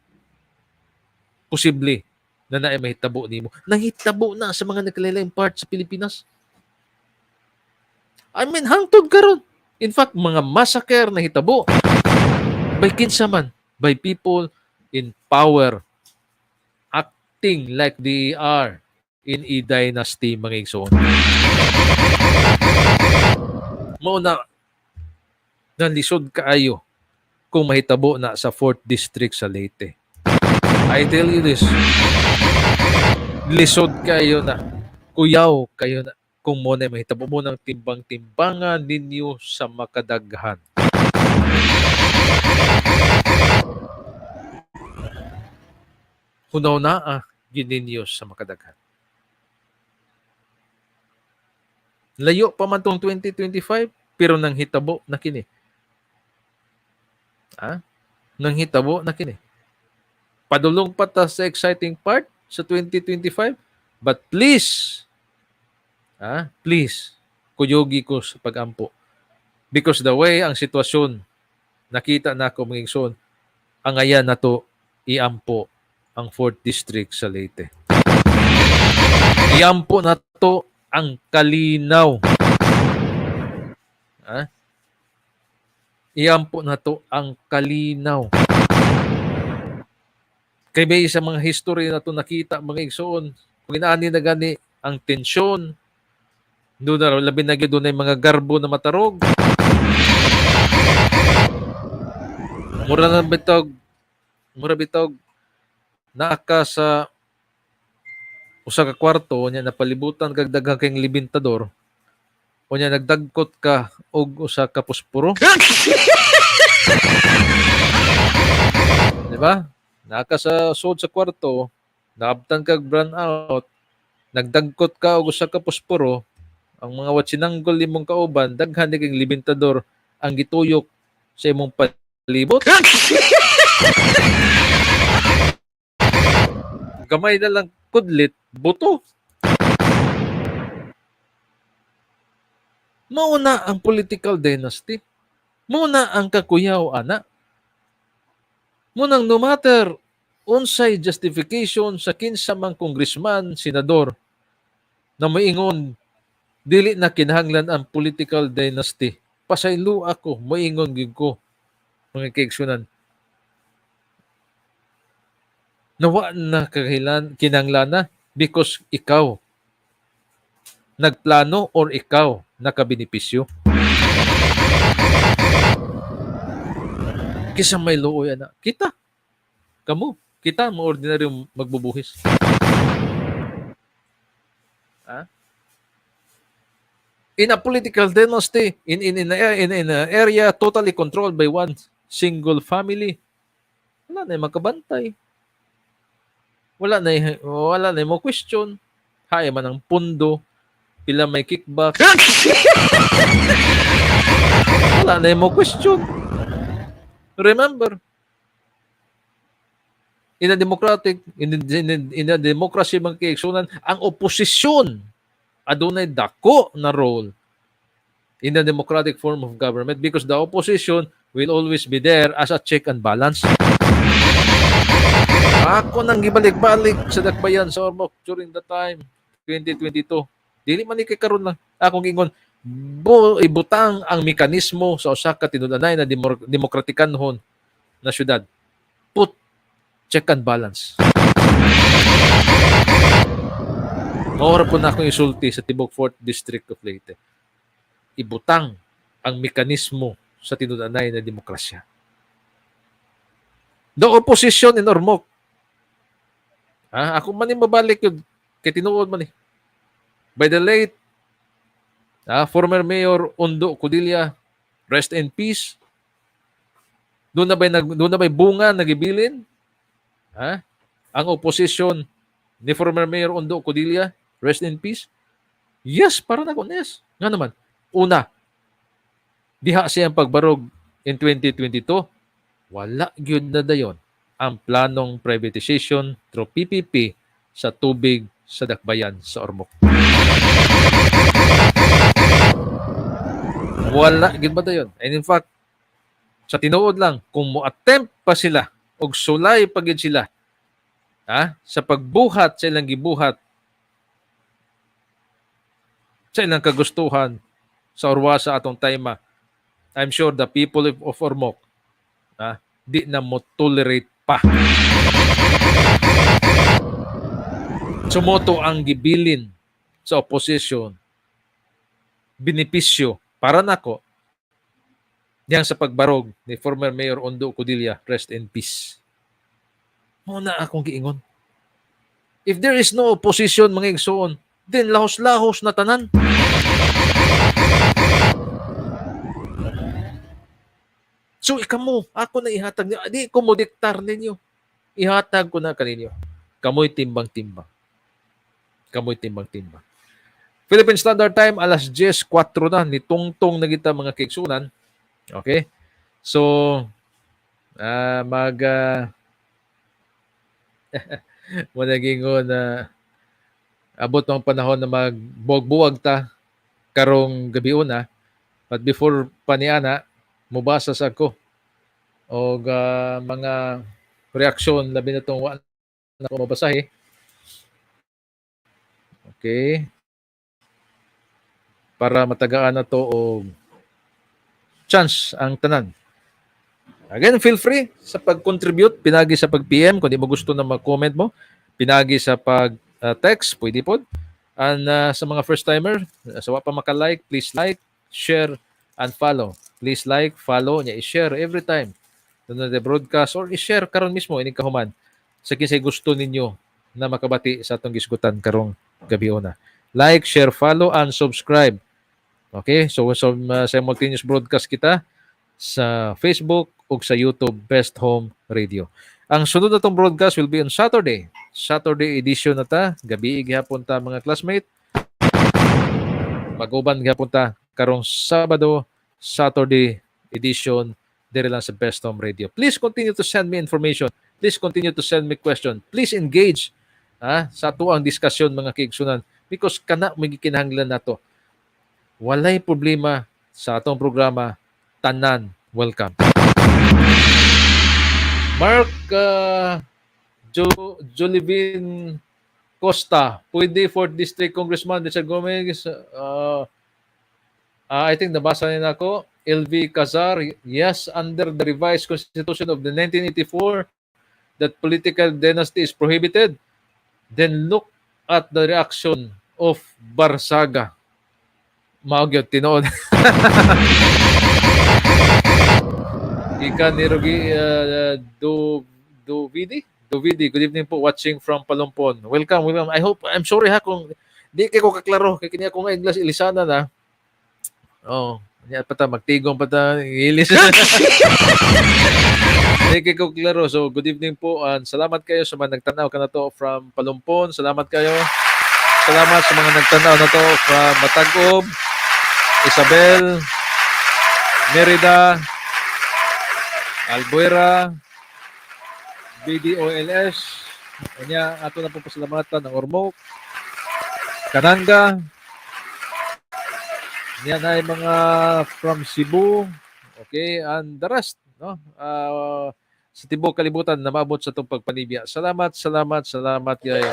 posible na naay mahitabo nimo. Nahitabo na sa mga nagkalain part sa Pilipinas. I mean, hangtod karon. In fact, mga massacre na hitabo by kinsa man, by people in power acting like they are in a dynasty, mga igsoon. Mao na nalisod kaayo kung mahitabo na sa 4th District sa Leyte. I tell you this, lisod kayo na, kuyaw kayo na kung mo na mahitabo mo ng timbang-timbangan ninyo sa makadaghan. Hunaw na gininyo sa makadaghan. Layo pa man tong 2025, pero nang hitabo na kini. Ah? Nang hitabo na kini. Padulong pa ta sa exciting part sa 2025, but please, please, kuyogi ko sa pagampo. Because the way ang sitwasyon, nakita na ako, mga igsoon, ang ayan na to iampo ang 4th District sa Leyte. Iampo na to ang kalinaw. Ha? Iampo na to ang kalinaw. Kay may sa mga history na to nakita, mga igsoon, kung inaani na gani ang tensyon, doon na labi na gyud dunay mga garbo na matarog. Mura bitog naa ka sa usa ka kwarto, unya napalibutan kag daghang kayong libintador, unya nagdagkot ka og usa ka posporo. Di ba? Naa ka sa sud sa kwarto, naabtan kag brown out, nagdagkot ka og usa ka posporo, ang mga watsinanggol imong kauban, daghan ni kang libintador ang gituyok sa imong palibot. Gamay na lang kudlit, buto. Mao na ang political dynasty. Mao na ang kakuyaw ana. Mao nang no matter unsay justification sa kinsa mang congressman, senador, Na moingon dili na kinahanglan ang political dynasty. Pasaylo ako, moingon gyud ko, mga kaigsunan. Nawa na kahilan kinahanglan na because ikaw nagplano or ikaw nakabenepisyo. Kisa may luoy ana. Kita. Kamo, kita mo ordinaryo magbubuhis. Ha? In a political dynasty, in a area totally controlled by one single family, wala na makabantay. Wala na mo question. Hay man ang pundo, pila may kickback. Wala na mo question. Remember, in a democracy, mga kaigsunan, ang oposisyon adunay dako na role in the democratic form of government because the opposition will always be there as a check and balance. Ako nang gibalik-balik sa Dakbayan sa Ormoc during the time 2022. Dili man ni kay karon lang. Akong ingon, ibutang ang mekanismo sa usa ka tinud-anay na demokratikanhon na syudad. Put check and balance. Maura po na akong isulti sa tibok 4th District of Leyte. Ibutang ang mekanismo sa tinud-anay na demokrasya. The opposition in Ormoc. Ha? Ako man ni mabalik yun. Kay tinuod man eh. By the late former Mayor Ondo Codilla, rest in peace. Doon na ba'y bunga nagibilin? Ha? Ang opposition ni former Mayor Ondo Codilla, rest in peace? Yes, para na ko, yes. Nga naman. Una, diha siyang pagbarog in 2022, wala gyud na dayon ang planong privatization through PPP sa tubig sa Dakbayan sa Ormoc. Wala gyud ba dayon? And in fact, sa tinuod lang, kung mo-attempt pa sila og sulay pa gyud sila, ha, sa pagbuhat sa ilang gibuhat sa ilang kagustuhan sa Orwasa atong time, I'm sure the people of Ormoc, ha, di na mo tolerate pa. Sumoto ang gibilin sa opposition, benepisyo para nako diyang sa pagbarog ni former Mayor Ondo Codilla, rest in peace. Mao na akong giingon. If there is no opposition, mga igsoon, then lahos-lahos na tanan. So ikamo, ako na ihatag niyo. Di ko mo diktar ninyo. Ihatag ko na kaninyo. Kamoy timbang-timbang. Kamoy timbang-timbang. Philippine Standard Time, alas 10:04 na. Nitungtong na kita, mga kaigsunan. Okay? So, mag managingon na abot ang panahon na magbuwag-buwag ta karong gabi una. But before pa niana, mubasa sa ko og mga reaksyon labi na tong wa na ko mabasahi. Okay. Para matagaan na to og chance ang tanan. Again, feel free sa pag-contribute, pinagi sa pag-PM kung di mo gusto na mag-comment mo, pinagi sa pag-text, pwede pod. And sa mga first-timer, sa wa pa maka-like, please like, share, and follow. Please like, follow, nya i-share every time na the broadcast or i-share karon mismo ining kahuman sa kinsay gusto ninyo na makabati sa atong gisgutan karong gabi una. Like, share, follow, and subscribe. Okay? So, simultaneous broadcast kita sa Facebook ug sa YouTube, Best Home Radio. Ang sunod na tong broadcast will be on Saturday. Saturday edition na ta. Gabi gihapon ta, mga classmate. Mag-uban gihapon ta karong Sabado, Saturday edition diri lang sa Best Home Radio. Please continue to send me information. Please continue to send me question. Please engage sa ato ang diskusyon, mga kaigsunan, because kana may gikinahanglan nato. Walay problema sa atong programa, tanan welcome. Mark Jolivin Costa, pwede 4th District Congressman Richard Gomez, I think nabasa niya na ako. LV Kazar, yes, under the revised constitution of the 1984, that political dynasty is prohibited. Then look at the reaction of Barsaga. Mao gyud, tinuod. Ika ni Rogi Do Dovidi? Dovidi, good evening po, watching from Palumpon. Welcome, welcome. I hope, I'm sorry ha kung di kay ko kaklaro kay kini ako nga English ilisana na. Oh, niya pa ta magtigong pa ta ilis. Di kay ko klaro. So, good evening po and salamat kayo sa mga nagtanaw kanato from Palumpon. Salamat kayo. Salamat sa mga nagtanaw na to from Matag-ob, Isabel, Merida, Albuera, BDOLS, kanya ato na po pasalamatan ang Ormoc, Kananga, niya na ay mga from Cebu, okay, and the rest, no? Sa tibuok kalibutan na maabot sa itong pagpanibya. Salamat, salamat, salamat kayo.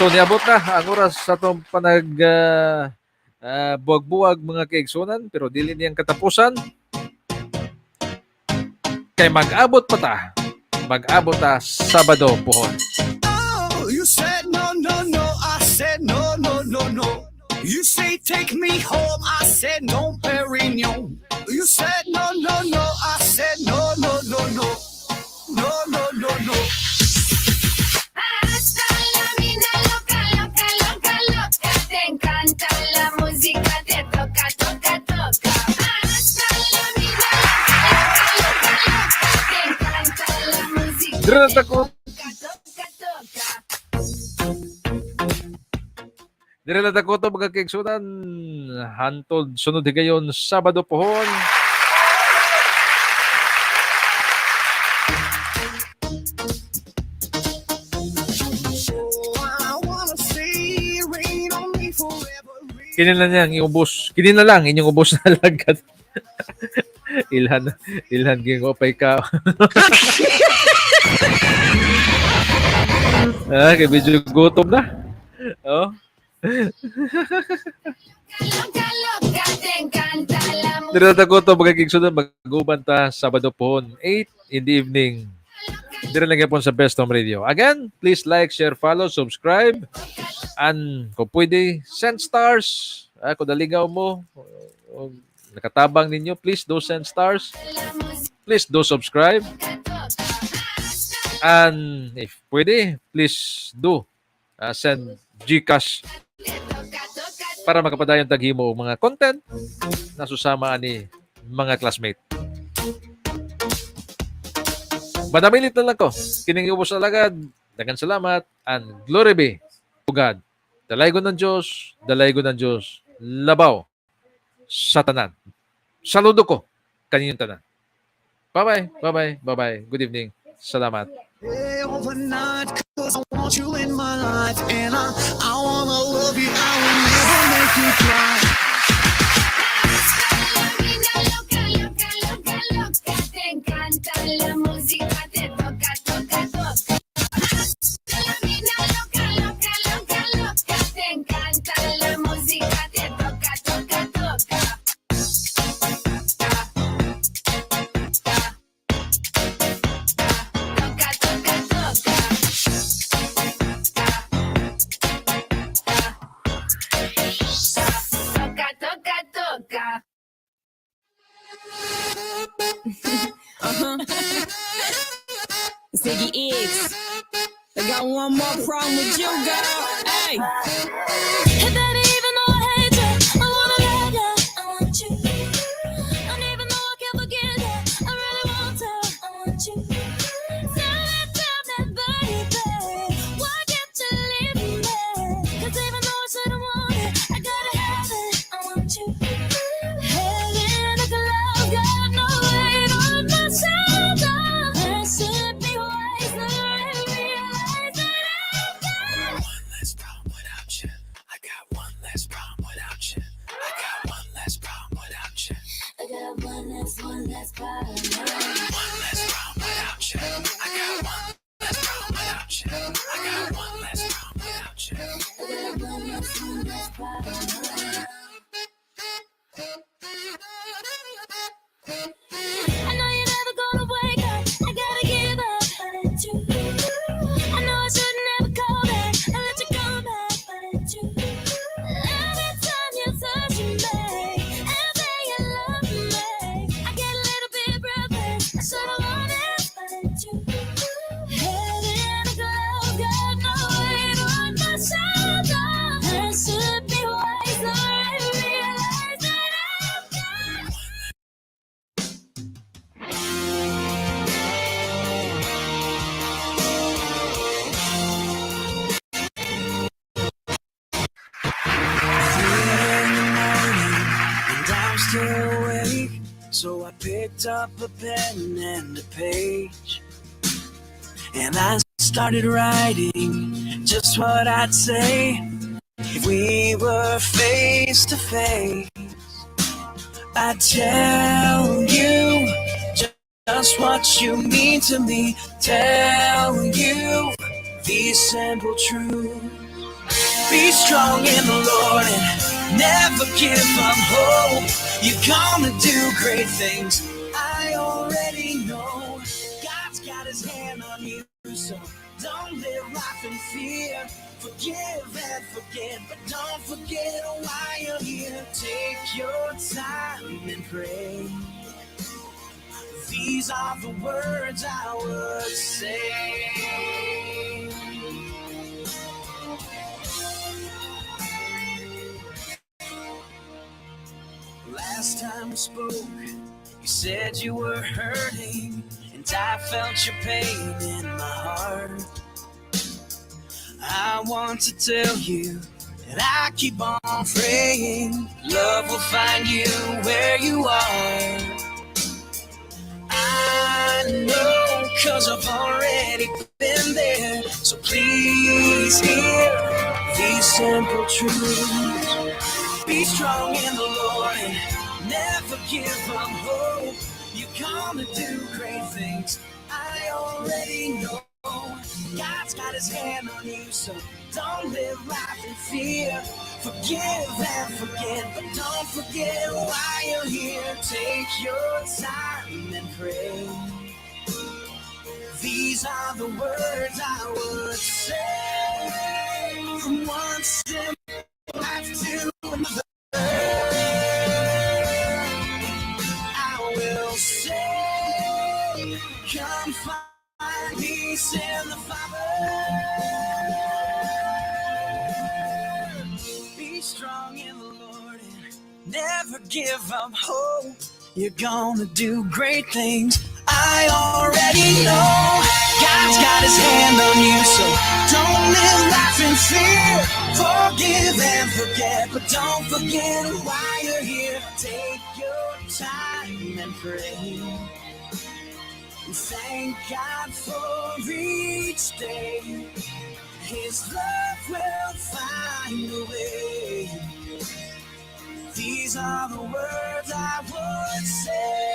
So niabot na ang oras sa atong panag buwag-buwag, mga kaigsunan, pero dili niyang katapusan kay mag-abot pa ta, mag-abot ta Sabado pohon. Oh, you said no, I said no. You say take me home, I said no, Perignon. You said no, I said no. No. Hasta la mina loca, loca, loca, loca. Te encanta la música, te toca, toca, toca. Hasta la mina loca, loca, loca, loca. Te encanta la música. Dire na ta ko. Toca, toca, toca. Dire na ta ko to, mga kaigsunan, hantod sunod higayon Sabado pohon. Oh, I wanna see rain on me forever. Kini na niyang iubos. Kini na lang inyong ubos na lagad. Ilhan, ilhan gingo pay ka. Ah, kay medyo gutom na. Oh. Loca, loca, te encanta la música. Dire na ta ko to, mga kaigsunan, mag-uban ta Sabado pohon 8 in the evening. Dire lang gyapon sa Best Home Radio. Again, please like, share, follow, subscribe. And kung pwede, send stars. Ah, kung naligaw mo, o nakatabang ninyo, please do send stars. Please do subscribe. And if pwede, please do send GCash para makapadayon taghimo og mga content na susama ani mga classmate. Banamilit na lang ko. Kining ubos alagad. Daghang salamat and glory be to God. Dalaygon ng Diyos, dalaygon ng Diyos. Labaw sa tanan. Saludo ko kaninyong tanan. Bye-bye, bye-bye, bye-bye. Good evening. Salamat. Hey, overnight, 'cause I want you in my life, and I wanna love you, I will never make you cry. Hasta la vida loca, loca, loca, loca. Te encanta la música, te toca, toca, toca. Hasta la vida loca, loca, loca, loca. Te encanta la música, te toca, toca, toca. Toca, toca, toca. Toca, toca, toca. Ziggy X. I got one more problem with you, girl. Hey. Hey, baby, even though I hate you, I wanna love you. I want you. And even though I can't forget you, I really want to. I want you. Tell me, baby, why can't you leave me? 'Cause even though I shouldn't want it, I gotta have it. I want you. Head in the clouds, got no weight on my shoulder. I should be wiser and realize that I've got One less problem without you. I got one less Picked up a pen and a page, and I started writing just what I'd say if we were face to face. I'd tell you just what you mean to me. Tell you these simple truths. Be strong in the Lord and never give up hope. You're gonna do great things. I already know God's got his hand on you, so don't live life in fear. Forgive and forget, but don't forget why you're here. Take your time and pray. These are the words I would say. Last time we spoke, you said you were hurting, and I felt your pain in my heart. I want to tell you that I keep on praying. Love will find you where you are. I know, 'cause I've already been there. So please hear these simple truths. Be strong in the Lord and never give up hope. You're gonna do great things. I already know. God's got his hand on you, so don't live life in fear. Forgive and forget, but don't forget why you're here. Take your time and pray. These are the words I would say. From one simple life to another. I will say, come find peace in the Father. Be strong in the Lord and never give up hope. You're gonna do great things. I already know God's got his hand on you, so don't live life in fear. Forgive and forget, but don't forget why you're here. Take your time and pray. And thank God for each day. His love will find a way. These are the words I would say.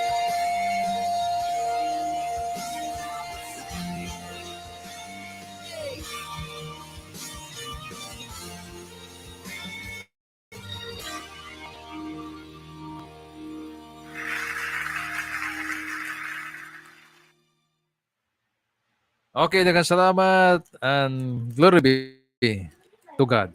Okay, daghang salamat and glory be to God.